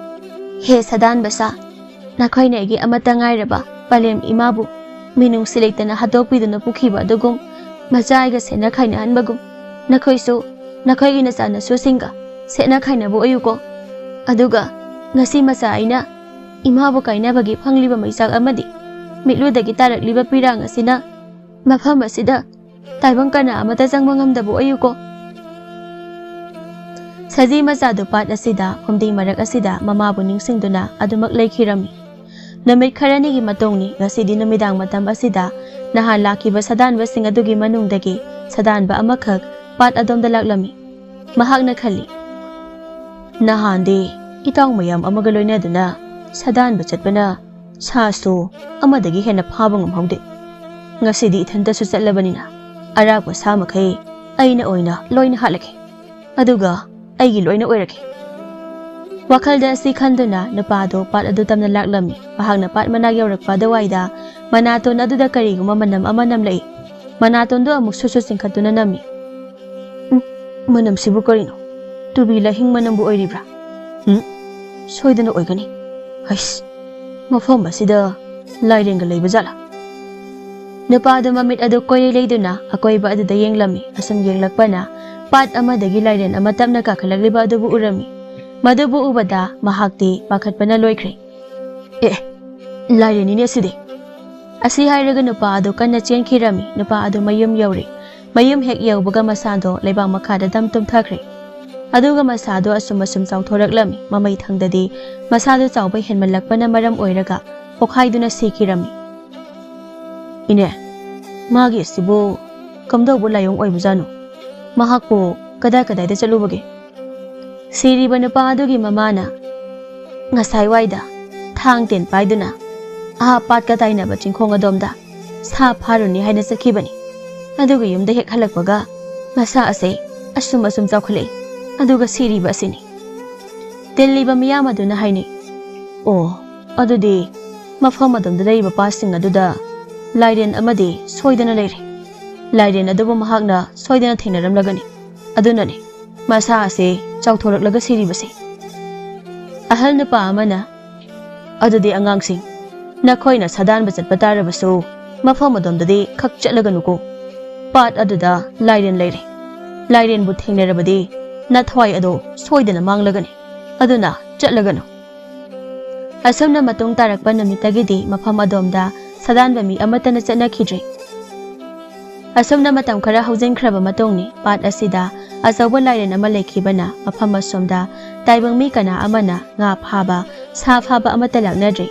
"ꯍꯦ ꯁꯗꯥꯟꯕꯁꯥ, ꯅꯈꯣꯏꯅ ꯑꯩꯒꯤ ꯑꯃꯠꯇ ꯉꯥꯏꯔꯕ ꯄꯂꯦꯝ ꯏꯃꯥꯕꯨ ꯃꯤꯅꯨꯡꯁꯤ ꯂꯩꯇꯅ ꯍꯥꯠꯇꯣꯛꯄꯤꯗꯨꯅ ꯄꯨꯈꯤꯕ ꯑꯗꯨꯒꯨꯝ, ꯃꯆꯥ ꯑꯩꯒ ꯁꯦꯠꯅ ꯈꯥꯏꯅꯍꯟꯕꯒꯨꯝ, ꯅꯈꯣꯏꯁꯨ ꯅꯈꯣꯏꯒꯤ ꯅꯆꯥ ꯅꯁꯨꯁꯤꯡꯒ ꯁꯦꯠꯅ ꯈꯥꯏꯅꯕ ꯑꯣꯏꯌꯨꯀꯣ꯫ ꯑꯗꯨꯒ ꯉꯁꯤ ꯃꯆꯥ ꯑꯩꯅ ꯏꯃꯥꯕꯨ ꯀꯥꯏꯅꯕꯒꯤ ꯐꯪꯂꯤꯕ ꯃꯩꯆꯥꯛ ꯑꯃꯗꯤ ꯃꯤꯠꯂꯨꯗꯒꯤ ꯇꯥꯔꯛꯂꯤꯕ ꯄꯤꯔꯥꯡ ꯑꯁꯤꯅ ꯃꯐꯝ ꯑꯁꯤꯗ ꯇꯥꯏꯕꯪ ꯀꯅꯥ ꯑꯃꯠꯇ ꯆꯪꯕ ꯉꯝꯗꯕ ꯑꯣꯏꯌꯨꯀꯣ"꯫ ꯁꯖꯤ ꯃꯆꯥꯗꯨ ꯄꯥꯠ ꯑꯁꯤꯗ ꯐꯨꯝꯗꯤ ꯃꯔꯛ ꯑꯁꯤꯗ ꯃꯃꯥꯕꯨ ꯅꯤꯡꯁꯤꯡꯗꯨꯅ ꯑꯗꯨꯃꯛ ꯂꯩꯈꯤꯔꯝꯃꯤ꯫ ꯅꯨꯃꯤꯠ ꯈꯔꯅꯤꯒꯤ ꯃꯇꯨꯡꯅꯤ꯫ ꯉꯁꯤꯗꯤ ꯅꯨꯃꯤꯗꯥꯡ ꯃꯇꯝ ꯑꯁꯤꯗ ꯅꯍꯥꯟ ꯂꯥꯛꯈꯤꯕ ꯁꯗꯥꯟꯕꯁꯤꯡ ꯑꯗꯨꯒꯤ ꯃꯅꯨꯡꯗꯒꯤ ꯁꯗꯥꯟꯕ ꯑꯃꯈꯛ ꯄꯥꯠ ꯑꯗꯣꯝꯗ ꯂꯥꯛꯂꯝꯃꯤ꯫ ꯃꯍꯥꯛꯅ ꯈꯜꯂꯤ, "ꯅꯍꯥꯟꯗꯤ ꯏꯇꯥꯎ ꯃꯌꯥꯝ ꯑꯃꯒ ꯂꯣꯏꯅꯗꯨꯅ ꯁꯗꯥꯟꯕ ꯆꯠꯄꯅ ꯁꯥꯁꯨ ꯑꯃꯗꯒꯤ ꯍꯦꯟꯅ ꯐꯥꯕ ꯉꯝꯍꯧꯗꯦ꯫ ꯉꯁꯤꯗꯤ ꯏꯊꯟꯇꯁꯨ ꯆꯠꯂꯕꯅꯤꯅ ꯑꯔꯥꯛꯄ ꯁꯥ ꯃꯈꯩ ꯑꯩꯅ ꯑꯣꯏꯅ ꯂꯣꯏꯅ ꯍꯥꯠꯂꯒꯦ꯫ ꯑꯗꯨꯒ ꯑꯩꯒꯤ ꯂꯣꯏꯅ ꯑꯣꯏꯔꯒꯦ"꯫ ꯋꯥꯈꯜꯗ ꯑꯁꯤ ꯈꯟꯗꯨꯅ ꯅꯨꯄꯥ ꯑꯗꯨ ꯄꯥꯠ ꯑꯗꯨ ꯇꯝꯅ ꯂꯥꯛꯂꯝꯃꯤ꯫ ꯃꯍꯥꯛꯅ ꯄꯥꯠ ꯃꯅꯥꯛ ꯌꯧꯔꯛꯄ ꯑꯗꯨꯋꯥꯏꯗ ꯃꯅꯥꯇꯣꯟ ꯑꯗꯨꯗ ꯀꯔꯤꯒꯨꯝꯕ ꯃꯅꯝ ꯑꯃ ꯅꯝꯂꯛꯏ꯫ ꯃꯅꯥꯇꯣꯟꯗꯨ ꯑꯃꯨꯛ ꯁꯨꯠ ꯁꯨꯠ ꯆꯤꯡꯈꯠꯇꯨꯅ ꯅꯝꯃꯤ꯫ "ꯎꯝ, ꯃꯅꯝꯁꯤꯕꯨ ꯀꯔꯤꯅꯣ? ꯇꯨꯕꯤ ꯂꯥꯍꯤꯡ ꯃꯅꯝꯕꯨ ꯑꯣꯏꯔꯤꯕ꯭ꯔꯥ? ꯎꯝ, ꯁꯣꯏꯗꯅ ꯑꯣꯏꯒꯅꯤ꯫ ꯍꯩꯁ, ꯃꯐꯝ ꯑꯁꯤꯗ ꯂꯥꯏꯔꯦꯟꯒ ꯂꯩꯕ ꯖꯥꯠꯂꯥ?" ꯅꯨꯄꯥ ꯑꯗꯨ ꯃꯃꯤꯠ ꯑꯗꯨ ꯀꯣꯏꯔꯩ ꯂꯩꯗꯨꯅ ꯑꯀꯣꯏꯕ ꯑꯗꯨꯗ ꯌꯦꯡꯂꯝꯃꯤ꯫ ꯑꯁꯨꯝ ꯌꯦꯡꯂꯛꯄꯅ ꯄꯥꯠ ꯑꯃꯗꯒꯤ ꯂꯥꯏꯔꯦꯟ ꯑꯃ ꯇꯞꯅ ꯀꯥꯈꯠꯂꯛꯂꯤꯕ ꯑꯗꯨꯕꯨ ꯎꯔꯝꯃꯤ꯫ ꯃꯗꯨꯕꯨ ꯎꯕꯗ ꯃꯍꯥꯛꯇꯤ ꯄꯥꯈꯠꯄꯅ ꯂꯣꯏꯈ꯭ꯔꯦ꯫ "ꯑꯦ, ꯂꯥꯏꯔꯦꯟꯅꯤꯅꯦ ꯑꯁꯤꯗꯤ!" ꯑꯁꯤ ꯍꯥꯏꯔꯒ ꯅꯨꯄꯥ ꯑꯗꯨ ꯀꯟꯅ ꯆꯦꯟꯈꯤꯔꯝꯃꯤ꯫ ꯅꯨꯄꯥ ꯑꯗꯨ ꯃꯌꯨꯝ ꯌꯧꯔꯦ꯫ ꯃꯌꯨꯝ ꯍꯦꯛ ꯌꯧꯕꯒ ꯃꯁꯥꯗꯣ ꯂꯩꯕꯥꯛ ꯃꯈꯥꯗ ꯗꯝ ꯇꯨꯝꯊꯈ꯭ꯔꯦ꯫ ꯑꯗꯨꯒ ꯃꯁꯥꯗꯣ ꯑꯁꯨꯝ ꯑꯁꯨꯝ ꯆꯥꯎꯊꯣꯔꯛꯂꯝꯃꯤ꯫ ꯃꯃꯩ ꯊꯪꯗꯗꯤ ꯃꯁꯥꯗꯣ ꯆꯥꯎꯕ ꯍꯦꯟꯃꯜꯂꯛꯄꯅ ꯃꯔꯝ ꯑꯣꯏꯔꯒ ꯄꯣꯈꯥꯏꯗꯨꯅ ꯁꯤꯈꯤꯔꯝꯃꯤ꯫ "ꯏꯅꯦ, ꯃꯥꯒꯤ ꯑꯁꯤꯕꯨ ꯀꯝꯗꯧꯕ ꯂꯥꯏꯑꯣꯡ ꯑꯣꯏꯕꯖꯥꯠꯅꯣ? ꯃꯍꯥꯛꯄꯨ ꯀꯗꯥꯏ ꯀꯗꯥꯏꯗ ꯆꯠꯂꯨꯕꯒꯦ?" ꯁꯤꯔꯤꯕ ꯅꯨꯄꯥ ꯑꯗꯨꯒꯤ ꯃꯃꯥꯅ, "ꯉꯁꯥꯏ ꯋꯥꯏꯗ ꯊꯥꯡ ꯇꯦꯟ ꯄꯥꯏꯗꯨꯅ ꯑꯥ ꯄꯥꯠꯀ ꯇꯥꯏꯅꯕ ꯆꯤꯡꯈꯣꯡ ꯑꯗꯣꯝꯗ ꯁꯥ ꯐꯥꯔꯨꯅꯤ ꯍꯥꯏꯅ ꯆꯠꯈꯤꯕꯅꯤ꯫ ꯑꯗꯨꯒ ꯌꯨꯝꯗ ꯍꯦꯛ ꯍꯜꯂꯛꯄꯒ ꯃꯁꯥ ꯑꯁꯦ ꯑꯁꯨꯝ ꯑꯁꯨꯝ ꯆꯥꯎꯈꯠꯂꯛꯏ꯫ ꯑꯗꯨꯒ ꯁꯤꯔꯤꯕ ꯑꯁꯤꯅꯤ"꯫ ꯇꯤꯜꯂꯤꯕ ꯃꯤꯌꯥꯝ ꯑꯗꯨꯅ ꯍꯥꯏꯅꯩ, "ꯑꯣ, ꯑꯗꯨꯗꯤ ꯃꯐꯝ ꯑꯗꯣꯝꯗ ꯂꯩꯔꯤꯕ ꯄꯥꯠꯁꯤꯡ ꯑꯗꯨꯗ ꯂꯥꯏꯔꯦꯟ ꯑꯃꯗꯤ ꯁꯣꯏꯗꯅ ꯂꯩꯔꯦ꯫ ꯂꯥꯏꯔꯦꯟ ꯑꯗꯨꯕꯨ ꯃꯍꯥꯛꯅ ꯁꯣꯏꯗꯅ ꯊꯦꯡꯅꯔꯝꯂꯒꯅꯤ꯫ ꯑꯗꯨꯅꯅꯤ ꯃꯁꯥ ꯑꯁꯤ ꯆꯥꯎꯊꯣꯔꯛꯂꯒ ꯁꯤꯔꯤꯕꯁꯦ"꯫ ꯑꯍꯜ ꯅꯨꯄꯥ ꯑꯃꯅ, "ꯑꯗꯨꯗꯤ ꯑꯉꯥꯡꯁꯤꯡ, ꯅꯈꯣꯏꯅ ꯁꯥꯗꯥꯟꯕ ꯆꯠꯄ ꯇꯥꯔꯕꯁꯨ ꯃꯐꯝ ꯑꯗꯣꯝꯗꯗꯤ ꯈꯛ ꯆꯠꯂꯒꯅꯨꯀꯣ꯫ ꯄꯥꯠ ꯑꯗꯨꯗ ꯂꯥꯏꯔꯦꯟ ꯂꯩꯔꯦ꯫ ꯂꯥꯏꯔꯦꯟꯕꯨ ꯊꯦꯡꯅꯔꯕꯗꯤ ꯅꯊ꯭ꯋꯥꯏ ꯑꯗꯣ ꯁꯣꯏꯗꯅ ꯃꯥꯡꯂꯒꯅꯤ꯫ ꯑꯗꯨꯅ ꯆꯠꯂꯒꯅꯨ"꯫ ꯑꯁꯨꯝꯅ ꯃꯇꯨꯡ ꯇꯥꯔꯛꯄ ꯅꯨꯃꯤꯠꯇꯒꯤꯗꯤ ꯃꯐꯝ ꯑꯗꯣꯝꯗ ꯁꯥꯗꯥꯟꯕ ꯃꯤ ꯑꯃꯠꯇꯅ ꯆꯠꯅꯈꯤꯗ꯭ꯔꯦ꯫ ꯑꯁꯨꯝꯅ ꯃꯇꯝ ꯈꯔ ꯍꯧꯖꯤꯟꯈ꯭ꯔꯕ ꯃꯇꯨꯡꯅꯤ ꯄꯥꯠ ꯑꯁꯤꯗ ꯑꯆꯧꯕ ꯂꯥꯏꯔꯦꯟ ꯑꯃ ꯂꯩꯈꯤꯕꯅ ꯃꯐꯝ ꯑꯁꯣꯝꯗ ꯇꯥꯏꯕꯪ ꯃꯤ ꯀꯅꯥ ꯑꯃꯅ ꯉꯥ ꯐꯥꯕ, ꯁꯥ ꯐꯥꯕ ꯑꯃꯠꯇ ꯂꯥꯛꯅꯗ꯭ꯔꯦ꯫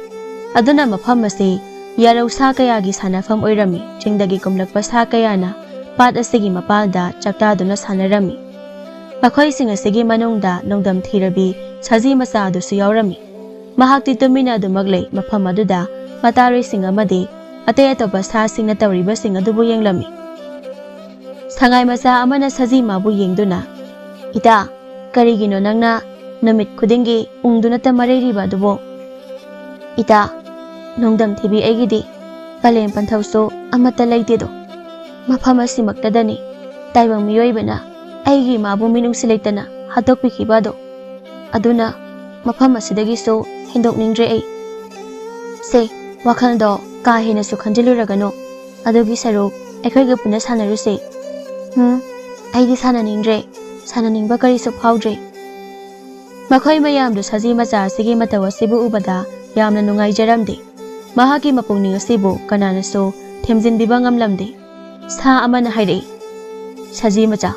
ꯑꯗꯨꯅ ꯃꯐꯝ ꯑꯁꯤ ꯌꯥꯔꯧ ꯁꯥ ꯀꯌꯥꯒꯤ ꯁꯥꯟꯅꯐꯝ ꯑꯣꯏꯔꯝꯃꯤ꯫ ꯆꯤꯡꯗꯒꯤ ꯀꯨꯝꯂꯛꯄ ꯁꯥ ꯀꯌꯥꯅ ꯄꯥꯠ ꯑꯁꯤꯒꯤ ꯃꯄꯥꯟꯗ ꯆꯥꯛꯇꯥꯗꯨꯅ ꯁꯥꯟꯅꯔꯝꯃꯤ꯫ ꯃꯈꯣꯏꯁꯤꯡ ꯑꯁꯤꯒꯤ ꯃꯅꯨꯡꯗ ꯅꯣꯡꯗꯝ ꯊꯤꯔꯕꯤ ꯁꯖꯤ ꯃꯆꯥ ꯑꯗꯨꯁꯨ ꯌꯥꯎꯔꯝꯃꯤ꯫ ꯃꯍꯥꯛꯇꯤ ꯇꯨꯃꯤꯟꯅ ꯑꯗꯨꯃꯛ ꯂꯩ꯫ ꯃꯐꯝ ꯑꯗꯨꯗ ꯃꯇꯥꯔꯣꯏꯁꯤꯡ ꯑꯃꯗꯤ ꯑꯇꯩ ꯑꯇꯣꯞꯄ ꯁꯥꯁꯤꯡꯅ ꯇꯧꯔꯤꯕꯁꯤꯡ ꯑꯗꯨꯕꯨ ꯌꯦꯡꯂꯝꯃꯤ꯫ ꯁꯉꯥꯏ ꯃꯆꯥ ꯑꯃꯅ ꯁꯖꯤ ꯃꯥꯕꯨ ꯌꯦꯡꯗꯨꯅ, "ꯏꯇꯥ, ꯀꯔꯤꯒꯤꯅꯣ ꯅꯪꯅ ꯅꯨꯃꯤꯠ ꯈꯨꯗꯤꯡꯒꯤ ꯎꯪꯗꯨꯅꯇ ꯃꯔꯩꯔꯤꯕ ꯑꯗꯨꯕꯨ?" "ꯏꯇꯥ, ꯅꯣꯡꯗꯝ ꯊꯤꯕꯤ ꯑꯩꯒꯤꯗꯤ ꯀꯥꯂꯦꯟ ꯄꯟꯊꯧꯁꯨ ꯑꯃꯠꯇ ꯂꯩꯇꯦꯗꯣ꯫ ꯃꯐꯝ ꯑꯁꯤꯃꯛꯇꯗꯅꯤ ꯇꯥꯏꯕꯪ ꯃꯤꯑꯣꯏꯕꯅ ꯑꯩꯒꯤ ꯏꯃꯥꯕꯨ ꯃꯤꯅꯨꯡꯁꯤ ꯂꯩꯇꯅ ꯍꯥꯠꯇꯣꯛꯄꯤꯈꯤꯕ ꯑꯗꯣ꯫ ꯑꯗꯨꯅ ꯃꯐꯝ ꯑꯁꯤꯗꯒꯤꯁꯨ ꯍꯦꯟꯗꯣꯛꯅꯤꯡꯗ꯭ꯔꯦ ꯑꯩ꯫ ꯁꯦ, ꯋꯥꯈꯜꯗꯣ ꯀꯥ ꯍꯦꯟꯅꯁꯨ ꯈꯟꯖꯤꯜꯂꯨꯔꯒꯅꯨ꯫ ꯑꯗꯨꯒꯤ ꯁꯔꯨꯛ ꯑꯩꯈꯣꯏꯒ ꯄꯨꯟꯅ ꯁꯥꯟꯅꯔꯨꯁꯦ꯫" "ꯎꯝ, ꯑꯩꯗꯤ ꯁꯥꯟꯅꯅꯤꯡꯗ꯭ꯔꯦ꯫ ꯁꯥꯟꯅꯅꯤꯡꯕ ꯀꯔꯤꯁꯨ ꯐꯥꯎꯗ꯭ꯔꯦ꯫" ꯃꯈꯣꯏ ꯃꯌꯥꯝꯗꯨ ꯁꯖꯤ ꯃꯆꯥ ꯑꯁꯤꯒꯤ ꯃꯇꯧ ꯑꯁꯤꯕꯨ ꯎꯕꯗ ꯌꯥꯝꯅ ꯅꯨꯡꯉꯥꯏꯖꯔꯝꯗꯦ꯫ ꯃꯍꯥꯛꯀꯤ ꯃꯄꯨꯛꯅꯤꯡ ꯑꯁꯤꯕꯨ ꯀꯅꯥꯅꯁꯨ ꯊꯦꯝꯖꯤꯟꯕꯤꯕ ꯉꯝꯂꯝꯗꯦ꯫ ꯁꯥ ꯑꯃꯅ ꯍꯥꯏꯔꯛꯏ, "ꯁꯖꯤ ꯃꯆꯥ,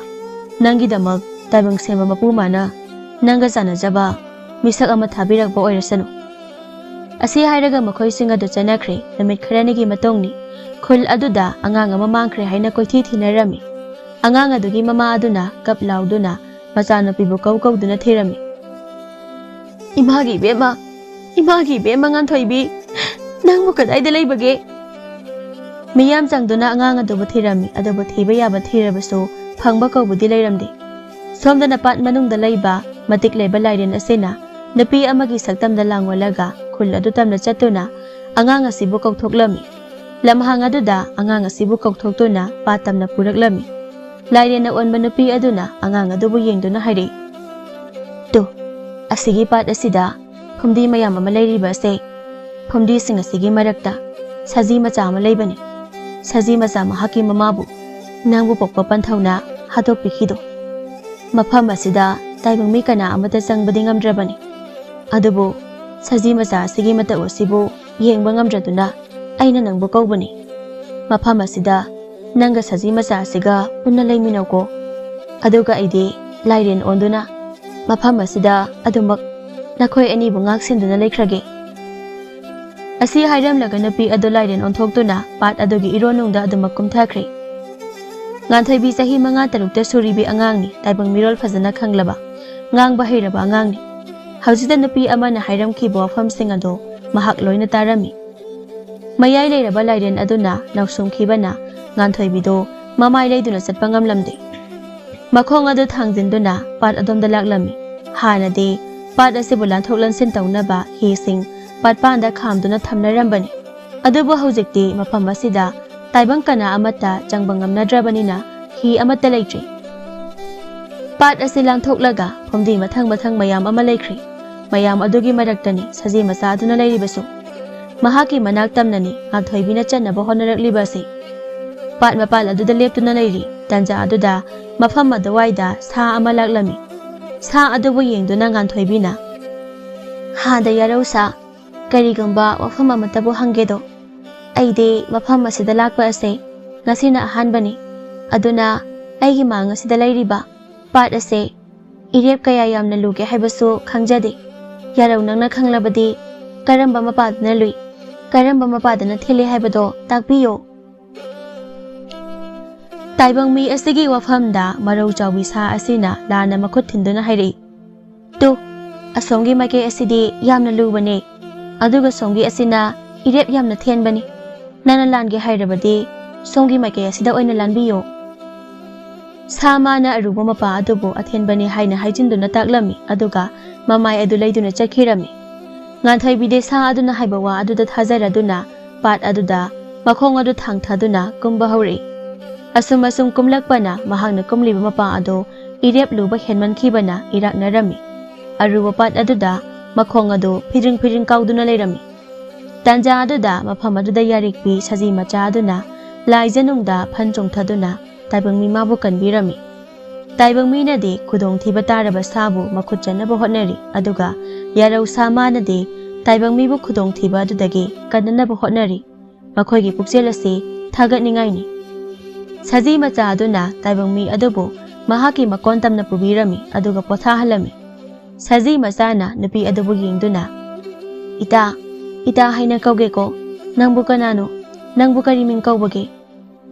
ꯅꯪꯒꯤꯗꯃꯛ ꯇꯥꯏꯕꯪ ꯁꯦꯝꯕ ꯃꯄꯨ ꯃꯥꯅ ꯅꯪꯒ ꯆꯥꯟꯅꯖꯕ ꯃꯤꯁꯛ ꯑꯃ ꯊꯥꯕꯤꯔꯛꯄ ꯑꯣꯏꯔꯁꯅꯨ꯫" ꯑꯁꯤ ꯍꯥꯏꯔꯒ ꯃꯈꯣꯏꯁꯤꯡ ꯑꯗꯨ ꯆꯠꯅꯈ꯭ꯔꯦ꯫ ꯅꯨꯃꯤꯠ ꯈꯔꯅꯤꯒꯤ ꯃꯇꯨꯡꯅꯤ꯫ ꯈꯨꯜ ꯑꯗꯨꯗ ꯑꯉꯥꯡ ꯑꯃ ꯃꯥꯡꯈ꯭ꯔꯦ ꯍꯥꯏꯅ ꯀꯣꯏꯊꯤ ꯊꯤꯅꯔꯝꯃꯤ꯫ ꯑꯉꯥꯡ ꯑꯗꯨꯒꯤ ꯃꯃꯥ ꯑꯗꯨꯅ ꯀꯞ ꯂꯥꯎꯗꯨꯅ ꯃꯆꯥꯅꯨꯄꯤꯕꯨ ꯀꯧ ꯀꯧꯗꯨꯅ ꯊꯤꯔꯝꯃꯤ꯫ "ꯏꯃꯥꯒꯤ ꯏꯕꯦꯝꯃ, ꯏꯃꯥꯒꯤ ꯏꯕꯦꯝꯃ ꯉꯥꯟꯊꯣꯏꯕꯤ, ꯅꯪꯕꯨ ꯀꯗꯥꯏꯗ ꯂꯩꯕꯒꯦ?" ꯃꯤꯌꯥꯝ ꯆꯪꯗꯨꯅ ꯑꯉꯥꯡ ꯑꯗꯨꯕꯨ ꯊꯤꯔꯝꯃꯤ, ꯑꯗꯨꯕꯨ ꯊꯤꯕ ꯌꯥꯕ ꯊꯤꯔꯕꯁꯨ ꯐꯪꯕ ꯀꯧꯕꯗꯤ ꯂꯩꯔꯝꯗꯦ꯫ ꯁꯣꯝꯗꯅ ꯄꯥꯠ ꯃꯅꯨꯡꯗ ꯂꯩꯕ ꯃꯇꯤꯛ ꯂꯩꯕ ꯂꯥꯏꯔꯦꯟ ꯑꯁꯤꯅ ꯅꯨꯄꯤ ꯑꯃꯒꯤ ꯁꯛꯇꯝꯗ ꯂꯥꯡꯑꯣꯜꯂꯒ ꯈꯨꯜ ꯑꯗꯨ ꯇꯝꯅ ꯆꯠꯇꯨꯅ ꯑꯉꯥꯡ ꯑꯁꯤꯕꯨ ꯀꯧꯊꯣꯛꯂꯝꯃꯤ꯫ ꯂꯝꯍꯥꯡ ꯑꯗꯨꯗ ꯑꯉꯥꯡ ꯑꯁꯤꯕꯨ ꯀꯧꯊꯣꯛꯇꯨꯅ ꯄꯥꯠ ꯇꯝꯅ ꯄꯨꯔꯛꯂꯝꯃꯤ꯫ ꯂꯥꯏꯔꯦꯟꯅ ꯑꯣꯟꯕ ꯅꯨꯄꯤ ꯑꯗꯨꯅ ꯑꯉꯥꯡ ꯑꯗꯨꯕꯨ ꯌꯦꯡꯗꯨꯅ ꯍꯥꯏꯔꯛꯏ, "ꯇꯨ, ꯑꯁꯤꯒꯤ ꯄꯥꯠ ꯑꯁꯤꯗ ꯐꯨꯝꯗꯤ ꯃꯌꯥꯝ ꯑꯃ ꯂꯩꯔꯤꯕ ꯑꯁꯦ, ꯐꯨꯝꯗꯤꯁꯤꯡ ꯑꯁꯤꯒꯤ ꯃꯔꯛꯇ ꯁꯖꯤ ꯃꯆꯥ ꯑꯃ ꯂꯩꯕꯅꯤ꯫ ꯁꯖꯤ ꯃꯆꯥ ꯃꯍꯥꯛꯀꯤ ꯃꯃꯥꯕꯨ, ꯅꯪꯕꯨ ꯄꯣꯛꯄ ꯄꯟꯊꯧꯅ ꯍꯥꯠꯇꯣꯛꯄꯤꯈꯤꯗꯣ꯫ ꯃꯐꯝ ꯑꯁꯤꯗ ꯇꯥꯏꯕꯪ ꯃꯤ ꯀꯅꯥ ꯑꯃꯠꯇ ꯆꯪꯕꯗꯤ ꯉꯝꯗ꯭ꯔꯕꯅꯤ꯫ ꯑꯗꯨꯕꯨ ꯁꯖꯤ ꯃꯆꯥ ꯑꯁꯤꯒꯤ ꯃꯇꯧ ꯑꯁꯤꯕꯨ ꯌꯦꯡꯕ ꯉꯝꯗ꯭ꯔꯗꯨꯅ ꯑꯩꯅ ꯅꯪꯕꯨ ꯀꯧꯕꯅꯤ꯫ ꯃꯐꯝ ꯑꯁꯤꯗ ꯅꯪꯒ ꯁꯖꯤ ꯃꯆꯥ ꯑꯁꯤꯒ ꯄꯨꯟꯅ ꯂꯩꯃꯤꯟꯅꯧꯀꯣ꯫" ꯑꯗꯨꯒ ꯑꯩꯗꯤ ꯂꯥꯏꯔꯦꯟ ꯑꯣꯟꯗꯨꯅ ꯃꯐꯝ ꯑꯁꯤꯗ ꯑꯗꯨꯃꯛ ꯅꯈꯣꯏ ꯑꯅꯤꯕꯨ ꯉꯥꯛ ꯁꯦꯟꯗꯨꯅ ꯂꯩꯈ꯭ꯔꯒꯦ꯫ ꯑꯁꯤ ꯍꯥꯏꯔꯝꯂꯒ ꯅꯨꯄꯤ ꯑꯗꯨ ꯂꯥꯏꯔꯦꯟ ꯑꯣꯟꯊꯣꯛꯇꯨꯅ ꯄꯥꯠ ꯑꯗꯨꯒꯤ ꯏꯔꯣꯟꯅꯨꯡꯗ ꯑꯗꯨꯃꯛ ꯀꯨꯝꯊꯈ꯭ꯔꯦ꯫ ꯉꯥꯟꯊꯣꯏꯕꯤ ꯆꯍꯤ ꯃꯉꯥ ꯇꯔꯨꯛꯇ ꯁꯨꯔꯤꯕꯤ ꯑꯉꯥꯡꯅꯤ, ꯇꯥꯏꯕꯪ ꯃꯤꯔꯣꯜ ꯐꯖꯅ ꯈꯪꯂꯕ, ꯉꯥꯡꯕ ꯍꯩꯔꯕ ꯑꯉꯥꯡꯅꯤ꯫ ꯍꯧꯖꯤꯛꯇ ꯅꯨꯄꯤ ꯑꯃꯅ ꯍꯥꯏꯔꯝꯈꯤꯕ ꯋꯥꯐꯝꯁꯤꯡ ꯑꯗꯨ ꯃꯍꯥꯛ ꯂꯣꯏꯅ ꯇꯥꯔꯝꯃꯤ꯫ ꯃꯌꯥꯏ ꯂꯩꯔꯕ ꯂꯥꯏꯔꯦꯟ ꯑꯗꯨꯅ ꯅꯥꯎꯁꯨꯝꯈꯤꯕꯅ ꯉꯥꯟꯊꯣꯏꯕꯤꯗꯨ ꯃꯃꯥꯏ ꯂꯩꯗꯨꯅ ꯆꯠꯄ ꯉꯝꯂꯝꯗꯦ꯫ ꯃꯈꯣꯡ ꯑꯗꯨ ꯊꯥꯡꯖꯤꯟꯗꯨꯅ ꯄꯥꯠ ꯑꯗꯣꯝꯗ ꯂꯥꯛꯂꯝꯃꯤ꯫ ꯍꯥꯟꯅꯗꯤ ꯄꯥꯠ ꯑꯁꯤꯕꯨ ꯂꯥꯟꯊꯣꯛ ꯂꯥꯟꯁꯤꯟ ꯇꯧꯅꯕ ꯍꯤꯁꯤꯡ ꯄꯥꯠꯄꯥꯟꯗ ꯈꯥꯝꯗꯨꯅ ꯊꯝꯅꯔꯝꯕꯅꯤ꯫ ꯑꯗꯨꯕꯨ ꯍꯧꯖꯤꯛꯇꯤ ꯃꯐꯝ ꯑꯁꯤꯗ ꯇꯥꯏꯕꯪ ꯀꯅꯥ ꯑꯃꯠꯇ ꯆꯪꯕ ꯉꯝꯅꯗ꯭ꯔꯕꯅꯤꯅ ꯍꯤ ꯑꯃꯠꯇ ꯂꯩꯇ꯭ꯔꯤ꯫ ꯄꯥꯠ ꯑꯁꯤ ꯂꯥꯟꯊꯣꯛꯂꯒ ꯐꯨꯝꯗꯤ ꯃꯊꯪ ꯃꯊꯪ ꯃꯌꯥꯝ ꯑꯃ ꯂꯩꯈ꯭ꯔꯤ꯫ ꯃꯌꯥꯝ ꯑꯗꯨꯒꯤ ꯃꯔꯛꯇꯅꯤ ꯁꯖꯤ ꯃꯆꯥ ꯑꯗꯨꯅ ꯂꯩꯔꯤꯕꯁꯨ꯫ ꯃꯍꯥꯛꯀꯤ ꯃꯅꯥꯛ ꯇꯝꯅꯅꯤ ꯉꯥꯟꯊꯣꯏꯕꯤꯅ ꯆꯠꯅꯕ ꯍꯣꯠꯅꯔꯛꯂꯤꯕ ꯑꯁꯤ꯫ ꯄꯥꯠ ꯃꯄꯥꯜ ꯑꯗꯨꯗ ꯂꯦꯞꯇꯨꯅ ꯂꯩꯔꯤ꯫ ꯇꯟꯖꯥ ꯑꯗꯨꯗ ꯃꯐꯝ ꯑꯗꯨꯋꯥꯏꯗ ꯁꯥ ꯑꯃ ꯂꯥꯛꯂꯝꯃꯤ꯫ ꯁꯥ ꯑꯗꯨꯕꯨ ꯌꯦꯡꯗꯨꯅ ꯉꯥꯟꯊꯣꯏꯕꯤꯅ, "ꯍꯥꯗ ꯌꯥꯔꯧ ꯁꯥ, ꯀꯔꯤꯒꯨꯝꯕ ꯋꯥꯐꯝ ꯑꯃꯠꯇꯕꯨ ꯍꯪꯒꯦꯗꯣ꯫ ꯑꯩꯗꯤ ꯃꯐꯝ ꯑꯁꯤꯗ ꯂꯥꯛꯄ ꯑꯁꯦ ꯉꯁꯤꯅ ꯑꯍꯥꯟꯕꯅꯤ꯫ ꯑꯗꯨꯅ ꯑꯩꯒꯤ ꯃꯥꯡ ꯑꯁꯤꯗ ꯂꯩꯔꯤꯕ ꯄꯥꯠ ꯑꯁꯦ ꯏꯔꯦꯞ ꯀꯌꯥ ꯌꯥꯝꯅ ꯂꯨꯒꯦ ꯍꯥꯏꯕꯁꯨ ꯈꯪꯖꯗꯦ꯫ ꯌꯥꯔꯧ, ꯅꯪꯅ ꯈꯪꯂꯕꯗꯤ ꯀꯔꯝꯕ ꯃꯄꯥꯗꯅ ꯂꯨꯏ, ꯀꯔꯝꯕ ꯃꯄꯥꯗꯅ ꯊꯦꯜꯂꯤ ꯍꯥꯏꯕꯗꯣ ꯇꯥꯛꯄꯤꯌꯨ꯫" ꯇꯥꯏꯕꯪ ꯃꯤ ꯑꯁꯤꯒꯤ ꯋꯥꯐꯝꯗ ꯃꯔꯧ ꯆꯥꯎꯕꯤ ꯁꯥ ꯑꯁꯤꯅ ꯂꯥꯟꯅ ꯃꯈꯨꯠ ꯊꯤꯟꯗꯨꯅ ꯍꯥꯏꯔꯛꯏ, "ꯇꯨ, ꯑꯁꯣꯝꯒꯤ ꯃꯥꯏꯀꯩ ꯑꯁꯤꯗꯤ ꯌꯥꯝꯅ ꯂꯨꯕꯅꯦ, ꯑꯗꯨꯒ ꯁꯣꯝꯒꯤ ꯑꯁꯤꯅ ꯏꯔꯦꯞ ꯌꯥꯝꯅ ꯊꯦꯟꯕꯅꯤ꯫ ꯅꯪꯅ ꯂꯥꯟꯒꯦ ꯍꯥꯏꯔꯕꯗꯤ ꯁꯣꯝꯒꯤ ꯃꯥꯏꯀꯩ ꯑꯁꯤꯗ ꯑꯣꯏꯅ ꯂꯥꯟꯕꯤꯌꯨ꯫" ꯁꯥ ꯃꯥꯅ ꯑꯔꯨꯕ ꯃꯄꯥ ꯑꯗꯨꯕꯨ ꯑꯊꯦꯟꯕꯅꯤ ꯍꯥꯏꯅ ꯍꯥꯏꯖꯤꯟꯗꯨꯅ ꯇꯥꯛꯂꯝꯃꯤ, ꯑꯗꯨꯒ ꯃꯃꯥꯏ ꯑꯗꯨ ꯂꯩꯗꯨꯅ ꯆꯠꯈꯤꯔꯝꯃꯤ꯫ ꯉꯥꯟꯊꯣꯏꯕꯤꯗꯤ ꯁꯥ ꯑꯗꯨꯅ ꯍꯥꯏꯕ ꯋꯥ ꯑꯗꯨꯗ ꯊꯥꯖꯔꯗꯨꯅ ꯄꯥꯠ ꯑꯗꯨꯗ ꯃꯈꯣꯡ ꯑꯗꯨ ꯊꯥꯡꯊꯗꯨꯅ ꯀꯨꯝꯕ ꯍꯧꯔꯛꯏ꯫ ꯑꯁꯨꯝ ꯑꯁꯨꯝ ꯀꯨꯝꯂꯛꯄꯅ ꯃꯍꯥꯛꯅ ꯀꯨꯝꯂꯤꯕ ꯃꯄꯥ ꯑꯗꯨ ꯏꯔꯦꯞ ꯂꯨꯕ ꯍꯦꯟꯃꯟꯈꯤꯕꯅ ꯏꯔꯥꯛꯅꯔꯝꯃꯤ꯫ ꯑꯔꯨꯕ ꯄꯥꯠ ꯑꯗꯨꯗ ꯃꯈꯣꯡ ꯑꯗꯨ ꯐꯤꯗ꯭ꯔꯤꯡ ꯐꯤꯗ꯭ꯔꯤꯡ ꯀꯥꯎꯗꯨꯅ ꯂꯩꯔꯝꯃꯤ꯫ ꯇꯥꯟꯖꯥ ꯑꯗꯨꯗ ꯃꯐꯝ ꯑꯗꯨꯗ ꯌꯥꯔꯤꯛꯄꯤ ꯁꯖꯤ ꯃꯆꯥ ꯑꯗꯨꯅ ꯂꯥꯏꯖꯅꯨꯡꯗ ꯐꯟ ꯆꯣꯡꯊꯗꯨꯅ ꯇꯥꯏꯕꯪ ꯃꯤ ꯃꯥꯕꯨ ꯀꯟꯕꯤꯔꯝꯃꯤ꯫ ꯇꯥꯏꯕꯪ ꯃꯤꯅꯗꯤ ꯈꯨꯗꯣꯡꯊꯤꯕ ꯇꯥꯔꯕ ꯁꯥꯕꯨ ꯃꯈꯨꯠ ꯆꯟꯅꯕ ꯍꯣꯠꯅꯔꯤ, ꯑꯗꯨꯒ ꯌꯥꯔꯧ ꯁꯥ ꯃꯥꯅꯗꯤ ꯇꯥꯏꯕꯪ ꯃꯤꯕꯨ ꯈꯨꯗꯣꯡꯊꯤꯕ ꯑꯗꯨꯗꯒꯤ ꯀꯟꯅꯅꯕ ꯍꯣꯠꯅꯔꯤ꯫ ꯃꯈꯣꯏꯒꯤ ꯄꯨꯛꯆꯦꯜ ꯑꯁꯤ ꯊꯥꯒꯠꯅꯤꯡꯉꯥꯏꯅꯤ꯫ ꯁꯖꯤ ꯃꯆꯥ ꯑꯗꯨꯅ ꯇꯥꯏꯕꯪ ꯃꯤ ꯑꯗꯨꯕꯨ ꯃꯍꯥꯛꯀꯤ ꯃꯀꯣꯟ ꯇꯝꯅ ꯄꯨꯕꯤꯔꯝꯃꯤ, ꯑꯗꯨꯒ ꯄꯣꯊꯥꯍꯜꯂꯝꯃꯤ꯫ ꯁꯖꯤ ꯃꯆꯥꯅ ꯅꯨꯄꯤ ꯑꯗꯨꯕꯨ ꯌꯦꯡꯗꯨꯅ, "ꯏꯇꯥ, ꯏꯇꯥ ꯍꯥꯏꯅ ꯀꯧꯒꯦꯀꯣ꯫ ꯅꯪꯕꯨ ꯀꯅꯥꯅꯣ? ꯅꯪꯕꯨ ꯀꯔꯤ ꯃꯤꯡ ꯀꯧꯕꯒꯦ?"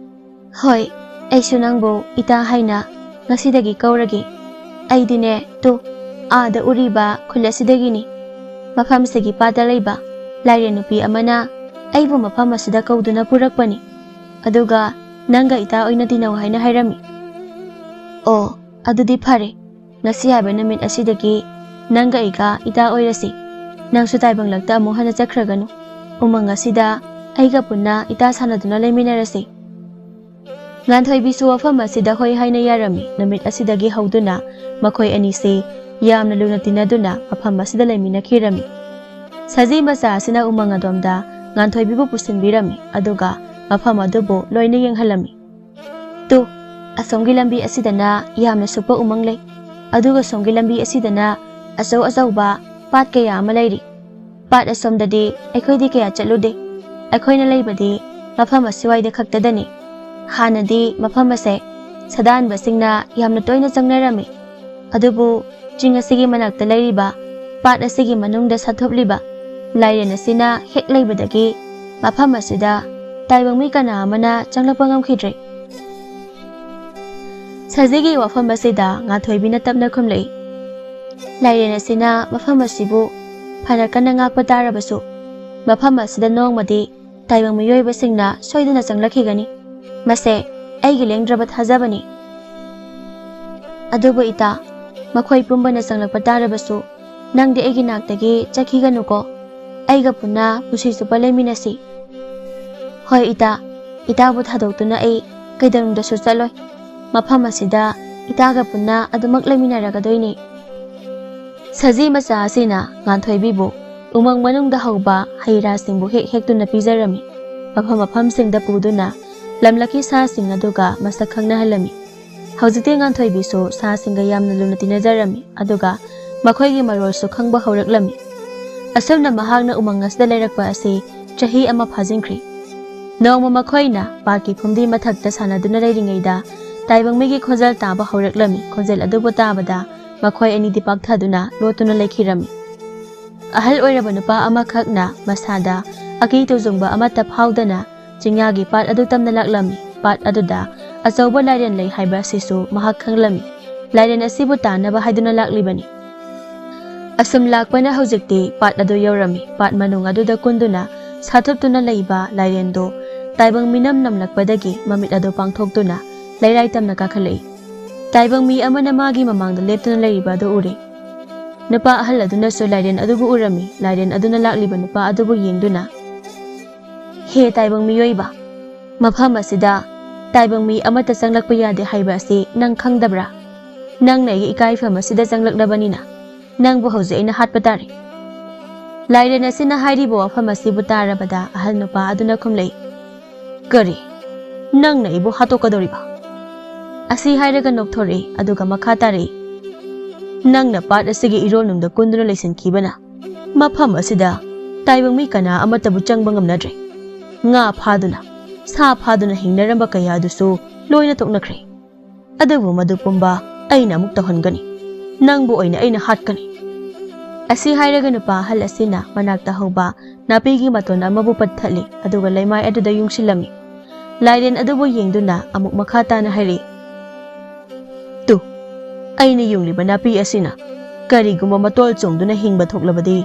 "ꯍꯣꯏ, ꯑꯩꯁꯨ ꯅꯪꯕꯨ ꯏꯇꯥ ꯍꯥꯏꯅ ꯉꯁꯤꯗꯒꯤ ꯀꯧꯔꯒꯦ꯫ ꯑꯩꯗꯤꯅꯦ, ꯇꯨ, ꯑꯥꯗ ꯎꯔꯤꯕ ꯈꯨꯜ ꯑꯁꯤꯗꯒꯤꯅꯤ꯫ ꯃꯐꯝꯁꯤꯒꯤ ꯄꯥꯠꯇ ꯂꯩꯕ ꯂꯥꯏꯔꯦꯟ ꯅꯨꯄꯤ ꯑꯃꯅ ꯑꯩꯕꯨ ꯃꯐꯝ ꯑꯁꯤꯗ ꯀꯧꯗꯨꯅ ꯄꯨꯔꯛꯄꯅꯤ꯫ ꯑꯗꯨꯒ ꯅꯪꯒ ꯏꯇꯥ ꯑꯣꯏꯅ ꯇꯤꯟꯅꯧ ꯍꯥꯏꯅ ꯍꯥꯏꯔꯝꯃꯤ꯫" "ꯑꯣ, ꯑꯗꯨꯗꯤ ꯐꯔꯦ꯫ ꯉꯁꯤ ꯍꯥꯏꯕ ꯅꯨꯃꯤꯠ ꯑꯁꯤꯗꯒꯤ ꯅꯪꯒ ꯑꯩꯒ ꯏꯇꯥ ꯑꯣꯏꯔꯁꯤ꯫ ꯅꯪꯁꯨ ꯇꯥꯏꯕꯪꯂꯛꯇ ꯑꯃꯨꯛ ꯍꯟꯅ ꯆꯠꯈ꯭ꯔꯒꯅꯨ꯫ ꯎꯃꯪ ꯑꯁꯤꯗ ꯑꯩꯒ ꯄꯨꯟꯅ ꯏꯇꯥ ꯁꯥꯟꯅꯗꯨꯅ ꯂꯩꯃꯤꯟꯅꯔꯁꯤ꯫" ꯉꯥꯟꯊꯣꯏꯕꯤꯁꯨ ꯋꯥꯐꯝ ꯑꯁꯤꯗ ꯍꯣꯏ ꯍꯥꯏꯅ ꯌꯥꯔꯝꯃꯤ꯫ ꯅꯨꯃꯤꯠ ꯑꯁꯤꯗꯒꯤ ꯍꯧꯗꯨꯅ ꯃꯈꯣꯏ ꯑꯅꯤꯁꯤ ꯌꯥꯝꯅ ꯂꯨꯅ ꯇꯤꯟꯅꯗꯨꯅ ꯃꯐꯝ ꯑꯁꯤꯗ ꯂꯩꯃꯤꯟꯅꯈꯤꯔꯝꯃꯤ꯫ ꯁꯖꯤ ꯃꯆꯥ ꯑꯁꯤꯅ ꯎꯃꯪ ꯑꯗꯣꯝꯗ ꯉꯥꯟꯊꯣꯏꯕꯤꯕꯨ ꯄꯨꯁꯤꯟꯕꯤꯔꯝꯃꯤ, ꯑꯗꯨꯒ ꯃꯐꯝ ꯑꯗꯨꯕꯨ ꯂꯣꯏꯅ ꯌꯦꯡꯍꯜꯂꯝꯃꯤ꯫ "ꯇꯨ, ꯑꯁꯣꯝꯒꯤ ꯂꯝꯕꯤ ꯑꯁꯤꯗꯅ ꯌꯥꯝꯅ ꯁꯨꯞꯄ ꯎꯃꯪ ꯂꯩ, ꯑꯗꯨꯒ ꯁꯣꯝꯒꯤ ꯂꯝꯕꯤ ꯑꯁꯤꯗꯅ ꯑꯆꯧ ꯑꯆꯧꯕ ꯄꯥꯠ ꯀꯌꯥ ꯑꯃ ꯂꯩꯔꯤ꯫ ꯄꯥꯠ ꯑꯁꯣꯝꯗꯗꯤ ꯑꯩꯈꯣꯏꯗꯤ ꯀꯌꯥ ꯆꯠꯂꯨꯗꯦ꯫ ꯑꯩꯈꯣꯏꯅ ꯂꯩꯕꯗꯤ ꯃꯐꯝ ꯑꯁꯤꯋꯥꯏꯗ ꯈꯛꯇꯗꯅꯤ꯫ ꯍꯥꯟꯅꯗꯤ ꯃꯐꯝ ꯑꯁꯦ ꯁꯥꯗꯥꯟꯕꯁꯤꯡꯅ ꯌꯥꯝꯅ ꯇꯣꯏꯅ ꯆꯪꯅꯔꯝꯃꯤ꯫ ꯑꯗꯨꯕꯨ ꯆꯤꯡ ꯑꯁꯤꯒꯤ ꯃꯅꯥꯛꯇ ꯂꯩꯔꯤꯕ ꯄꯥꯠ ꯑꯁꯤꯒꯤ ꯃꯅꯨꯡꯗ ꯁꯥꯠꯊꯣꯛꯂꯤꯕ ꯂꯥꯏꯔꯦꯟ ꯑꯁꯤꯅ ꯍꯦꯛ ꯂꯩꯕꯗꯒꯤ ꯃꯐꯝ ꯑꯁꯤꯗ ꯇꯥꯏꯕꯪ ꯃꯤ ꯀꯅꯥ ꯑꯃꯅ ꯆꯪꯂꯛꯄ ꯉꯝꯈꯤꯗ꯭ꯔꯦ꯫" ꯁꯖꯤꯒꯤ ꯋꯥꯐꯝ ꯑꯁꯤꯗ ꯉꯥꯟꯊꯣꯏꯕꯤꯅ ꯇꯞꯅ ꯈꯨꯝꯂꯛꯏ, "ꯂꯥꯏꯔꯦꯟ ꯑꯁꯤꯅ ꯃꯐꯝ ꯑꯁꯤꯕꯨ ꯐꯅ ꯀꯟꯅ ꯉꯥꯛꯄ ꯇꯥꯔꯕꯁꯨ, ꯃꯐꯝ ꯑꯁꯤꯗ ꯅꯣꯡꯃꯗꯤ ꯇꯥꯏꯕꯪ ꯃꯤꯑꯣꯏꯕꯁꯤꯡꯅ ꯁꯣꯏꯗꯅ ꯆꯪꯂꯛꯈꯤꯒꯅꯤ꯫ ꯃꯁꯦ ꯑꯩꯒꯤ ꯂꯦꯡꯗ꯭ꯔꯕ ꯊꯥꯖꯕꯅꯤ꯫ ꯑꯗꯨꯕꯨ ꯏꯇꯥ, ꯃꯈꯣꯏ ꯄꯨꯝꯕꯅ ꯆꯪꯂꯛꯄ ꯇꯥꯔꯕꯁꯨ, ꯅꯪꯗꯤ ꯑꯩꯒꯤ ꯅꯥꯛꯇꯒꯤ ꯆꯠꯈꯤꯒꯅꯨꯀꯣ꯫ ꯑꯩꯒ ꯄꯨꯟꯅ ꯄꯨꯟꯁꯤ ꯆꯨꯞꯄ ꯂꯩꯃꯤꯟꯅꯁꯤ꯫" "ꯍꯣꯏ ꯏꯇꯥ, ꯏꯇꯥꯕꯨ ꯊꯥꯗꯣꯛꯇꯨꯅ ꯑꯩ ꯀꯩꯗꯧꯅꯨꯡꯗꯁꯨ ꯆꯠꯂꯣꯏ꯫ ꯃꯐꯝ ꯑꯁꯤꯗ ꯏꯇꯥꯒ ꯄꯨꯟꯅ ꯑꯗꯨꯃꯛ ꯂꯩꯃꯤꯟꯅꯔꯒꯗꯣꯏꯅꯤ꯫" ꯁꯖꯤ ꯃꯆꯥ ꯑꯁꯤꯅ ꯉꯥꯟꯊꯣꯏꯕꯤꯕꯨ ꯎꯃꯪ ꯃꯅꯨꯡꯗ ꯍꯧꯕ ꯍꯩ ꯔꯥꯁꯤꯡꯕꯨ ꯍꯦꯛ ꯍꯦꯛꯇꯨꯅ ꯄꯤꯖꯔꯝꯃꯤ꯫ ꯃꯐꯝ ꯃꯐꯝꯁꯤꯡꯗ ꯄꯨꯗꯨꯅ ꯂꯝꯂꯛꯀꯤ ꯁꯥꯁꯤꯡ ꯑꯗꯨꯒ ꯃꯁꯛ ꯈꯪꯅꯍꯜꯂꯝꯃꯤ꯫ ꯍꯧꯖꯤꯛꯇꯤ ꯉꯥꯟꯊꯣꯏꯕꯤꯁꯨ ꯁꯥꯁꯤꯡꯒ ꯌꯥꯝꯅ ꯂꯨꯅ ꯇꯤꯟꯅꯖꯔꯝꯃꯤ, ꯑꯗꯨꯒ ꯃꯈꯣꯏꯒꯤ ꯃꯔꯣꯜꯁꯨ ꯈꯪꯕ ꯍꯧꯔꯛꯂꯝꯃꯤ꯫ ꯑꯁꯨꯝꯅ ꯃꯍꯥꯛꯅ ꯎꯃꯪ ꯑꯁꯤꯗ ꯂꯩꯔꯛꯄ ꯑꯁꯤ ꯆꯍꯤ ꯑꯃ ꯐꯥꯖꯤꯟꯈ꯭ꯔꯤ꯫ ꯅꯣꯡꯃ ꯃꯈꯣꯏꯅ ꯄꯥꯠꯀꯤ ꯐꯨꯝꯗꯤ ꯃꯊꯛꯇ ꯁꯥꯟꯅꯗꯨꯅ ꯂꯩꯔꯤꯉꯩꯗ, ꯇꯥꯏꯕꯪꯃꯤꯒꯤ ꯈꯣꯟꯖꯦꯜ ꯇꯥꯕ ꯍꯧꯔꯛꯂꯝꯃꯤ꯫ ꯈꯣꯟꯖꯦꯜ ꯑꯗꯨꯕꯨ ꯇꯥꯕꯗ ꯃꯈꯣꯏ ꯑꯅꯤꯗꯤ ꯄꯥꯛꯊꯗꯨꯅ ꯂꯣꯠꯇꯨꯅ ꯂꯩꯈꯤꯔꯝꯃꯤ꯫ ꯑꯍꯜ ꯑꯣꯏꯔꯕ ꯅꯨꯄꯥ ꯑꯃꯈꯛꯅ ꯃꯁꯥꯗ ꯑꯀꯤ ꯇꯨꯖꯨꯡꯕ ꯑꯃꯠꯇ ꯐꯥꯎꯗꯅ ꯆꯤꯡꯌꯥꯒꯤ ꯄꯥꯠ ꯑꯗꯨ ꯇꯝꯅ ꯂꯥꯛꯂꯝꯃꯤ꯫ ꯄꯥꯠ ꯑꯗꯨꯗ ꯑꯆꯧꯕ ꯂꯥꯏꯔꯦꯟ ꯂꯩ ꯍꯥꯏꯕ ꯑꯁꯤꯁꯨ ꯃꯍꯥꯛ ꯈꯪꯂꯝꯃꯤ꯫ ꯂꯥꯏꯔꯦꯟ ꯑꯁꯤꯕꯨ ꯇꯥꯟꯅꯕ ꯍꯥꯏꯗꯨꯅ ꯂꯥꯛꯂꯤꯕꯅꯤ꯫ ꯑꯁꯨꯝ ꯂꯥꯛꯄꯅ ꯍꯧꯖꯤꯛꯇꯤ ꯄꯥꯠ ꯑꯗꯨ ꯌꯧꯔꯝꯃꯤ꯫ ꯄꯥꯠ ꯃꯅꯨꯡ ꯑꯗꯨꯗ ꯀꯨꯟꯗꯨꯅ ꯁꯥꯊꯨꯞꯇꯨꯅ ꯂꯩꯕ ꯂꯥꯏꯔꯦꯟꯗꯨ ꯇꯥꯏꯕꯪ ꯃꯤꯅꯝ ꯅꯝꯂꯛꯄꯗꯒꯤ ꯃꯃꯤꯠ ꯑꯗꯨ ꯄꯥꯡꯊꯣꯛꯇꯨꯅ ꯂꯩꯔꯥꯏ ꯇꯝꯅ ꯀꯥꯈꯠꯂꯛꯏ꯫ ꯇꯥꯏꯕꯪ ꯃꯤ ꯑꯃꯅ ꯃꯥꯒꯤ ꯃꯃꯥꯡꯗ ꯂꯦꯞꯇꯨꯅ ꯂꯩꯔꯤꯕ ꯑꯗꯨ ꯎꯔꯦ꯫ ꯅꯨꯄꯥ ꯑꯍꯜ ꯑꯗꯨꯅꯁꯨ ꯂꯥꯏꯔꯦꯟ ꯑꯗꯨꯕꯨ ꯎꯔꯝꯃꯤ꯫ ꯂꯥꯏꯔꯦꯟ ꯑꯗꯨꯅ ꯂꯥꯛꯂꯤꯕ ꯅꯨꯄꯥ ꯑꯗꯨꯕꯨ ꯌꯦꯡꯗꯨꯅ, "ꯍꯦ ꯇꯥꯏꯕꯪ ꯃꯤꯑꯣꯏꯕ, ꯃꯐꯝ ꯑꯁꯤꯗ ꯇꯥꯏꯕꯪ ꯃꯤ ꯑꯃꯠꯇ ꯆꯪꯂꯛꯄ ꯌꯥꯗꯦ ꯍꯥꯏꯕ ꯑꯁꯤ ꯅꯪ ꯈꯪꯗꯕ꯭ꯔꯥ? ꯅꯪꯅ ꯑꯩꯒꯤ ꯏꯀꯥꯏꯐꯝ ꯑꯁꯤꯗ ꯆꯪꯂꯛꯂꯕꯅꯤꯅ ꯅꯪꯕꯨ ꯍꯧꯖꯤꯛ ꯑꯩꯅ ꯍꯥꯠꯄ ꯇꯥꯔꯦ꯫" ꯂꯥꯏꯔꯦꯟ ꯑꯁꯤꯅ ꯍꯥꯏꯔꯤꯕ ꯋꯥꯐꯝ ꯑꯁꯤꯕꯨ ꯇꯥꯔꯕꯗ ꯑꯍꯜ ꯅꯨꯄꯥ ꯑꯗꯨꯅ ꯈꯨꯝꯂꯛꯏ, "ꯀꯔꯤ? ꯅꯪꯅ ꯑꯩꯕꯨ ꯍꯥꯠꯇꯣꯛꯀꯗꯧꯔꯤꯕ?" ꯑꯁꯤ ꯍꯥꯏꯔꯒ ꯅꯣꯛꯊꯣꯔꯛꯏ, ꯑꯗꯨꯒ ꯃꯈꯥ ꯇꯥꯔꯛꯏ, "ꯅꯪꯅ ꯄꯥꯠ ꯑꯁꯤꯒꯤ ꯏꯔꯣꯜꯅꯨꯡꯗ ꯀꯨꯟꯗꯨꯅ ꯂꯩꯁꯤꯟꯈꯤꯕꯅ ꯃꯐꯝ ꯑꯁꯤꯗ ꯇꯥꯏꯕꯪ ꯃꯤ ꯀꯅꯥ ꯑꯃꯠꯇꯕꯨ ꯆꯪꯕ ꯉꯝꯅꯗ꯭ꯔꯦ꯫ ꯉꯥ ꯐꯥꯗꯨꯅ, ꯁꯥ ꯐꯥꯗꯨꯅ ꯍꯤꯡꯅꯔꯝꯕ ꯀꯌꯥ ꯑꯗꯨꯁꯨ ꯂꯣꯏꯅ ꯇꯣꯛꯅꯈ꯭ꯔꯦ꯫ ꯑꯗꯨꯕꯨ ꯃꯗꯨ ꯄꯨꯝꯕ ꯑꯩꯅ ꯑꯃꯨꯛ ꯇꯧꯍꯟꯒꯅꯤ꯫ ꯅꯪꯕꯨ ꯑꯣꯏꯅ ꯑꯩꯅ ꯍꯥꯠꯀꯅꯤ꯫" ꯑꯁꯤ ꯍꯥꯏꯔꯒ ꯅꯨꯄꯥ ꯑꯍꯜ ꯑꯁꯤꯅ ꯃꯅꯥꯛꯇ ꯍꯧꯕ ꯅꯥꯄꯤꯒꯤ ꯃꯇꯣꯟ ꯑꯃꯕꯨ ꯄꯠꯊꯠꯂꯤ, ꯑꯗꯨꯒ ꯂꯩꯃꯥꯏ ꯑꯗꯨꯗ ꯌꯨꯡꯁꯤꯜꯂꯝꯃꯤ꯫ ꯂꯥꯏꯔꯦꯟ ꯑꯗꯨꯕꯨ ꯌꯦꯡꯗꯨꯅ ꯑꯃꯨꯛ ꯃꯈꯥ ꯇꯥꯅ ꯍꯥꯏꯔꯛꯏ, "ꯇꯨ, ꯑꯩꯅ ꯌꯨꯡꯂꯤꯕ ꯅꯥꯄꯤ ꯑꯁꯤꯅ ꯀꯔꯤꯒꯨꯝꯕ ꯃꯇꯣꯜ ꯆꯣꯡꯗꯨꯅ ꯍꯤꯡꯕ ꯊꯣꯛꯂꯕꯗꯤ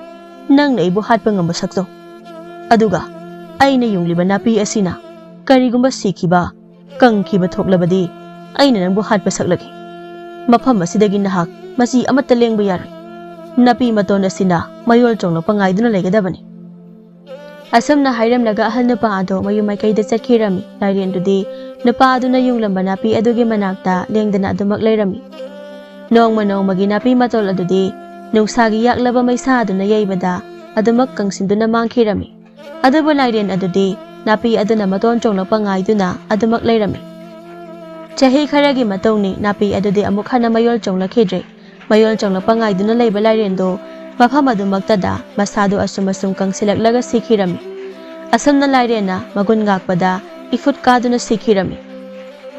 ꯅꯪꯅ ꯑꯩꯕꯨ ꯍꯥꯠꯄ ꯉꯝꯕ ꯁꯛꯆꯧ꯫ ꯑꯗꯨꯒ ꯑꯩꯅ ꯌꯨꯡꯂꯤꯕ ꯅꯥꯄꯤ ꯑꯁꯤꯅ ꯀꯔꯤꯒꯨꯝꯕ ꯁꯤꯈꯤꯕ, ꯀꯪꯈꯤꯕ ꯊꯣꯛꯂꯕꯗꯤ ꯑꯩꯅ ꯅꯪꯕꯨ ꯍꯥꯠꯄ ꯁꯛꯂꯒꯦ꯫ ꯃꯐꯝ ꯑꯁꯤꯗꯒꯤ ꯅꯍꯥꯛ ꯃꯆꯤ ꯑꯃꯠꯇ ꯂꯦꯡꯕ ꯌꯥꯔꯣꯏ꯫ ꯅꯥꯄꯤ ꯃꯇꯣꯟ ꯑꯁꯤꯅ ꯃꯌꯣꯜ ꯆꯣꯡꯂꯛꯄ ꯉꯥꯏꯗꯨꯅ ꯂꯩꯒꯗꯕꯅꯤ꯫" ꯑꯁꯨꯝꯅ ꯍꯥꯏꯔꯝꯂꯒ ꯑꯍꯜ ꯅꯨꯄꯥ ꯑꯗꯨ ꯃꯌꯨꯝ ꯃꯥꯏꯀꯩꯗ ꯆꯠꯈꯤꯔꯝꯃꯤ꯫ ꯂꯥꯏꯔꯦꯟꯗꯨꯗꯤ ꯅꯨꯄꯥ ꯑꯗꯨꯅ ꯌꯨꯡꯂꯝꯕ ꯅꯥꯄꯤ ꯑꯗꯨꯒꯤ ꯃꯅꯥꯛꯇ ꯂꯦꯡꯗꯅ ꯑꯗꯨꯃꯛ ꯂꯩꯔꯝꯃꯤ꯫ ꯅꯣꯡꯃ ꯅꯣꯡꯃꯒꯤ ꯅꯥꯄꯤ ꯃꯇꯣꯜ ꯑꯗꯨꯗꯤ ꯅꯨꯡꯁꯥꯒꯤ ꯌꯥꯛꯂꯕ ꯃꯩꯁꯥ ꯑꯗꯨꯅ ꯌꯩꯕꯗ ꯑꯗꯨꯃꯛ ꯀꯪꯁꯤꯟꯗꯨꯅ ꯃꯥꯡꯈꯤꯔꯝꯃꯤ꯫ ꯑꯗꯨꯕꯨ ꯂꯥꯏꯔꯦꯟ ꯑꯗꯨꯗꯤ ꯅꯥꯄꯤ ꯑꯗꯨꯅ ꯃꯇꯣꯟ ꯆꯣꯡꯂꯛꯄ ꯉꯥꯏꯗꯨꯅ ꯑꯗꯨꯃꯛ ꯂꯩꯔꯝꯃꯤ꯫ ꯆꯍꯤ ꯈꯔꯒꯤ ꯃꯇꯨꯡꯅꯤ, ꯅꯥꯄꯤ ꯑꯗꯨꯗꯤ ꯑꯃꯨꯛ ꯍꯟꯅ ꯃꯌꯣꯜ ꯆꯣꯡꯂꯛꯈꯤꯗ꯭ꯔꯦ꯫ ꯃꯌꯣꯜ ꯆꯣꯡꯂꯛꯄ ꯉꯥꯏꯗꯨꯅ ꯂꯩꯕ ꯂꯥꯏꯔꯦꯟꯗꯨ ꯃꯐꯝ ꯑꯗꯨꯃꯛꯇꯗ ꯃꯁꯥꯗꯨ ꯑꯁꯨꯝ ꯑꯁꯨꯝ ꯀꯪꯁꯤꯜꯂꯛꯂꯒ ꯁꯤꯈꯤꯔꯝꯃꯤ꯫ ꯑꯁꯨꯝꯅ ꯂꯥꯏꯔꯦꯟꯅ ꯃꯒꯨꯟ ꯉꯥꯛꯄꯗ ꯏꯐꯨꯠ ꯀꯥꯗꯨꯅ ꯁꯤꯈꯤꯔꯝꯃꯤ꯫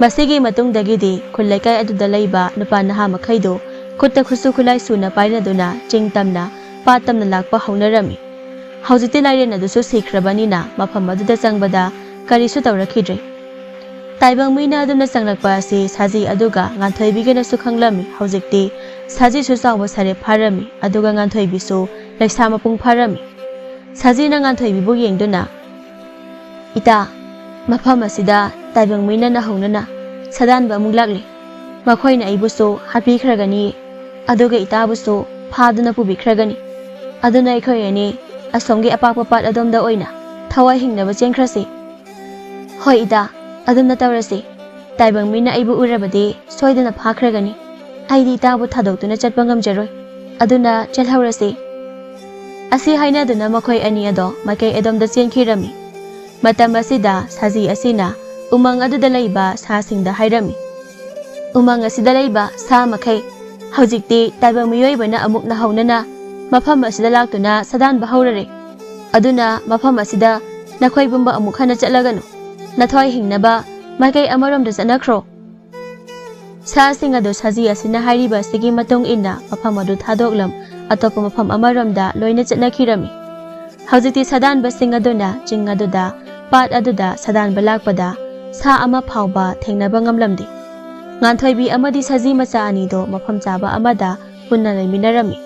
ꯃꯁꯤꯒꯤ ꯃꯇꯨꯡꯗꯒꯤꯗꯤ ꯈꯨꯜ ꯂꯩꯀꯥꯏ ꯑꯗꯨꯗ ꯂꯩꯕ ꯅꯨꯄꯥ ꯅꯍꯥ ꯃꯈꯩꯗꯨ ꯈꯨꯠꯇ ꯈꯨꯠꯁꯨ ꯈꯨꯠꯂꯥꯏ ꯁꯨꯅ ꯄꯥꯏꯅꯗꯨꯅ ꯆꯤꯡ ꯇꯝꯅ ꯄꯥꯠ ꯇꯝꯅ ꯂꯥꯛꯄ ꯍꯧꯅꯔꯝꯃꯤ꯫ ꯍꯧꯖꯤꯛꯇꯤ ꯂꯥꯏꯔꯦꯟ ꯑꯗꯨꯁꯨ ꯁꯤꯈ꯭ꯔꯕꯅꯤꯅ ꯃꯐꯝ ꯑꯗꯨꯗ ꯆꯪꯕꯗ ꯀꯔꯤꯁꯨ ꯇꯧꯔꯛꯈꯤꯗ꯭ꯔꯦ꯫ ꯇꯥꯏꯕꯪ ꯃꯤꯅ ꯑꯗꯨꯝꯅ ꯆꯪꯂꯛꯄ ꯑꯁꯤ ꯁꯥꯖꯤ ꯑꯗꯨꯒ ꯉꯥꯟꯊꯣꯏꯕꯤꯒꯅꯁꯨ ꯈꯪꯂꯝꯃꯤ꯫ ꯍꯧꯖꯤꯛꯇꯤ ꯁꯥꯖꯤꯁꯨ ꯆꯥꯎꯕ ꯁꯥꯔꯦ ꯐꯥꯔꯝꯃꯤ, ꯑꯗꯨꯒ ꯉꯥꯟꯊꯣꯏꯕꯤꯁꯨ ꯂꯩꯁꯥ ꯃꯄꯨꯡ ꯐꯥꯔꯝꯃꯤ꯫ ꯁꯥꯖꯤꯅ ꯉꯥꯟꯊꯣꯏꯕꯤꯕꯨ ꯌꯦꯡꯗꯨꯅ, "ꯏꯇꯥ, ꯃꯐꯝ ꯑꯁꯤꯗ ꯇꯥꯏꯕꯪ ꯃꯤꯅ ꯅꯍꯧꯅꯅ ꯁꯥꯗꯥꯟꯕ ꯑꯃꯨꯛ ꯂꯥꯛꯂꯦ꯫ ꯃꯈꯣꯏꯅ ꯑꯩꯕꯨꯁꯨ ꯍꯥꯠꯄꯤꯈ꯭ꯔꯒꯅꯤ, ꯑꯗꯨꯒ ꯏꯇꯥꯕꯨꯁꯨ ꯐꯥꯗꯨꯅ ꯄꯨꯕꯤꯈ꯭ꯔꯒꯅꯤ꯫ ꯑꯗꯨꯅ ꯑꯩꯈꯣꯏ ꯑꯅꯤ ꯑꯁꯣꯝꯒꯤ ꯑꯄꯥꯛꯄ ꯄꯥꯠ ꯑꯗꯣꯝꯗ ꯑꯣꯏꯅ ꯊꯋꯥꯏ ꯍꯤꯡꯅꯕ ꯆꯦꯟꯈ꯭ꯔꯁꯤ꯫" "ꯍꯣꯏ ꯏꯇꯥ, ꯑꯗꯨꯝꯅ ꯇꯧꯔꯁꯤ꯫ ꯇꯥꯏꯕꯪ ꯃꯤꯅ ꯑꯩꯕꯨ ꯎꯔꯕꯗꯤ ꯁꯣꯏꯗꯅ ꯐꯥꯈ꯭ꯔꯒꯅꯤ꯫ ꯑꯩꯗꯤ ꯏꯇꯥꯕꯨ ꯊꯥꯗꯣꯛꯇꯨꯅ ꯆꯠꯄ ꯉꯝꯖꯔꯣꯏ꯫ ꯑꯗꯨꯅ ꯆꯠꯍꯧꯔꯁꯤ꯫" ꯑꯁꯤ ꯍꯥꯏꯅꯗꯨꯅ ꯃꯈꯣꯏ ꯑꯅꯤ ꯑꯗꯣ ꯃꯥꯏꯀꯩ ꯑꯗꯣꯝꯗ ꯆꯦꯟꯈꯤꯔꯝꯃꯤ꯫ ꯃꯇꯝ ꯑꯁꯤꯗ ꯁꯥꯖꯤ ꯑꯁꯤꯅ ꯎꯃꯪ ꯑꯗꯨꯗ ꯂꯩꯕ ꯁꯥꯁꯤꯡꯗ ꯍꯥꯏꯔꯝꯃꯤ, "ꯎꯃꯪ ꯑꯁꯤꯗ ꯂꯩꯕ ꯁꯥ ꯃꯈꯩ, ꯍꯧꯖꯤꯛꯇꯤ ꯇꯥꯏꯕꯪ ꯃꯤꯑꯣꯏꯕꯅ ꯑꯃꯨꯛ ꯅꯍꯧꯅꯅ ꯃꯐꯝ ꯑꯁꯤꯗ ꯂꯥꯛꯇꯨꯅ ꯁꯥꯗꯥꯟꯕ ꯍꯧꯔꯔꯦ꯫ ꯑꯗꯨꯅ ꯃꯐꯝ ꯑꯁꯤꯗ ꯅꯈꯣꯏ ꯄꯨꯝꯕ ꯑꯃꯨꯛ ꯍꯟꯅ ꯆꯠꯂꯒꯅꯨ꯫ ꯅꯊꯣꯏ ꯍꯤꯡꯅꯕ ꯃꯥꯏꯀꯩ ꯑꯃꯔꯣꯝꯗ ꯆꯠꯅꯈ꯭ꯔꯣ꯫" ꯁꯥꯁꯤꯡ ꯑꯗꯨ ꯁꯥꯖꯤ ꯑꯁꯤꯅ ꯍꯥꯏꯔꯤꯕ ꯑꯁꯤꯒꯤ ꯃꯇꯨꯡ ꯏꯟꯅ ꯃꯐꯝ ꯑꯗꯨ ꯊꯥꯗꯣꯛꯂꯝ ꯑꯇꯣꯞꯄ ꯃꯐꯝ ꯑꯃꯔꯣꯝꯗ ꯂꯣꯏꯅ ꯆꯠꯅꯈꯤꯔꯝꯃꯤ꯫ ꯍꯧꯖꯤꯛꯇꯤ ꯁꯥꯗꯥꯟꯕꯁꯤꯡ ꯑꯗꯨꯅ ꯆꯤꯡ ꯑꯗꯨꯗ, ꯄꯥꯠ ꯑꯗꯨꯗ ꯁꯥꯗꯥꯟꯕ ꯂꯥꯛꯄꯗ ꯁꯥ ꯑꯃ ꯐꯥꯎꯕ ꯊꯦꯡꯅꯕ ꯉꯝꯂꯝꯗꯦ꯫ ꯉꯥꯟꯊꯣꯏꯕꯤ ꯑꯃꯗꯤ ꯁꯖꯤ ꯃꯆꯥ ꯑꯅꯤꯗꯣ ꯃꯐꯝ ꯆꯥꯕ ꯑꯃꯗ ꯄꯨꯟꯅ ꯂꯩꯃꯤꯟꯅꯔꯝꯃꯤ꯫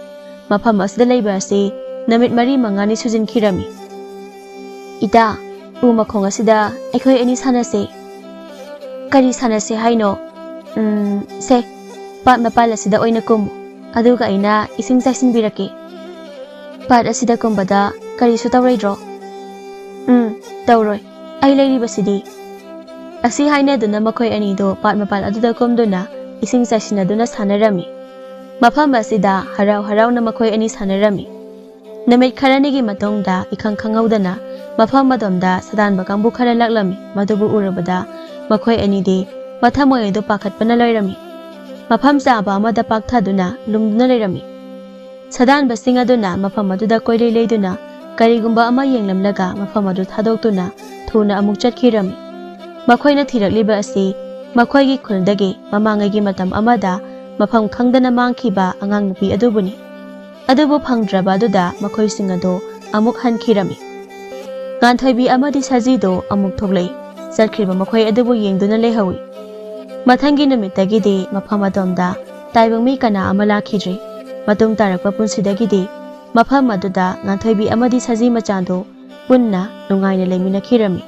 ꯃꯐꯝ ꯑꯁꯤꯗ ꯂꯩꯕ ꯑꯁꯤ ꯅꯨꯃꯤꯠ ꯃꯔꯤ ꯃꯉꯥꯅꯤ ꯁꯨꯖꯤꯟꯈꯤꯔꯝꯃꯤ꯫ "ꯏꯇꯥ, ꯎ ꯃꯈꯣꯡ ꯑꯁꯤꯗ ꯑꯩꯈꯣꯏ ꯑꯅꯤ ꯁꯥꯟꯅꯁꯦ꯫" "ꯀꯔꯤ ꯁꯥꯟꯅꯁꯦ ꯍꯥꯏꯅꯣ?" "ꯎꯝ, ꯁꯦ, ꯄꯥꯠ ꯃꯄꯥꯜ ꯑꯁꯤꯗ ꯑꯣꯏꯅ ꯀꯨꯝꯃꯨ, ꯑꯗꯨꯒ ꯑꯩꯅ ꯏꯁꯤꯡ ꯆꯥꯏꯁꯤꯟꯕꯤꯔꯛꯀꯦ꯫" "ꯄꯥꯠ ꯑꯁꯤꯗ ꯀꯨꯝꯕꯗ ꯀꯔꯤꯁꯨ ꯇꯧꯔꯣꯏꯗ꯭ꯔꯣ?" "ꯎꯝ, ꯇꯧꯔꯣꯏ, ꯑꯩ ꯂꯩꯔꯤꯕꯁꯤꯗꯤ꯫" ꯑꯁꯤ ꯍꯥꯏꯅꯗꯨꯅ ꯃꯈꯣꯏ ꯑꯅꯤꯗꯣ ꯄꯥꯠ ꯃꯄꯥꯜ ꯑꯗꯨꯗ ꯀꯨꯝꯗꯨꯅ ꯏꯁꯤꯡ ꯆꯥꯏꯁꯤꯟꯅꯗꯨꯅ ꯁꯥꯟꯅꯔꯝꯃꯤ꯫ ꯃꯐꯝ ꯑꯁꯤꯗ ꯍꯔꯥꯎ ꯍꯔꯥꯎꯅ ꯃꯈꯣꯏ ꯑꯅꯤ ꯁꯥꯟꯅꯔꯝꯃꯤ꯫ ꯅꯨꯃꯤꯠ ꯈꯔꯅꯤꯒꯤ ꯃꯇꯨꯡꯗ ꯏꯈꯪ ꯈꯪꯍꯧꯗꯅ ꯃꯐꯝ ꯑꯗꯣꯝꯗ ꯁꯥꯗꯥꯟꯕ ꯀꯥꯡꯕꯨ ꯈꯔ ꯂꯥꯛꯂꯝꯃꯤ꯫ ꯃꯗꯨꯕꯨ ꯎꯔꯕꯗ ꯃꯈꯣꯏ ꯑꯅꯤꯗꯤ ꯃꯊꯃꯣꯏ ꯑꯗꯨ ꯄꯥꯈꯠꯄꯅ ꯂꯣꯏꯔꯝꯃꯤ꯫ ꯃꯐꯝ ꯆꯥꯕ ꯑꯃꯗ ꯄꯥꯛꯊꯗꯨꯅ ꯂꯨꯝꯗꯨꯅ ꯂꯩꯔꯝꯃꯤ꯫ ꯁꯥꯗꯥꯟꯕꯁꯤꯡ ꯑꯗꯨꯅ ꯃꯐꯝ ꯑꯗꯨꯗ ꯀꯣꯏꯂꯩ ꯂꯩꯗꯨꯅ ꯀꯔꯤꯒꯨꯝꯕ ꯑꯃ ꯌꯦꯡꯂꯝꯂꯒ ꯃꯐꯝ ꯑꯗꯨ ꯊꯥꯗꯣꯛꯇꯨꯅ ꯊꯨꯅ ꯑꯃꯨꯛ ꯆꯠꯈꯤꯔꯝꯃꯤ꯫ ꯃꯈꯣꯏꯅ ꯊꯤꯔꯛꯂꯤꯕ ꯑꯁꯤ ꯃꯈꯣꯏꯒꯤ ꯈꯨꯜꯗꯒꯤ ꯃꯃꯥꯡꯉꯩꯒꯤ ꯃꯇꯝ ꯑꯃꯗ ꯃꯐꯝ ꯈꯪꯗꯅ ꯃꯥꯡꯈꯤꯕ ꯑꯉꯥꯡ ꯅꯨꯄꯤ ꯑꯗꯨꯕꯨꯅꯤ꯫ ꯑꯗꯨꯕꯨ ꯐꯪꯗ꯭ꯔꯕ ꯑꯗꯨꯗ ꯃꯈꯣꯏꯁꯤꯡ ꯑꯗꯨ ꯑꯃꯨꯛ ꯍꯟꯈꯤꯔꯝꯃꯤ꯫ ꯉꯥꯟꯊꯣꯏꯕꯤ ꯑꯃꯗꯤ ꯁꯖꯤꯗꯣ ꯑꯃꯨꯛ ꯊꯣꯛꯂꯛꯏ꯫ ꯆꯠꯈ꯭ꯔꯤꯕ ꯃꯈꯣꯏ ꯑꯗꯨꯕꯨ ꯌꯦꯡꯗꯨꯅ ꯂꯩꯍꯧꯏ꯫ ꯃꯊꯪꯒꯤ ꯅꯨꯃꯤꯠꯇꯒꯤꯗꯤ ꯃꯐꯝ ꯑꯗꯣꯝꯗ ꯇꯥꯏꯕꯪ ꯃꯤ ꯀꯅꯥ ꯑꯃ ꯂꯥꯛꯈꯤꯗ꯭ꯔꯤ꯫ ꯃꯇꯨꯡ ꯇꯥꯔꯛꯄ ꯄꯨꯟꯁꯤꯗꯒꯤꯗꯤ ꯃꯐꯝ ꯑꯗꯨꯗ ꯉꯥꯟꯊꯣꯏꯕꯤ ꯑꯃꯗꯤ ꯁꯖꯤ ꯃꯆꯥꯗꯣ ꯄꯨꯟꯅ ꯅꯨꯡꯉꯥꯏꯅ ꯂꯩꯃꯤꯟꯅꯈꯤꯔꯝꯃꯤ꯫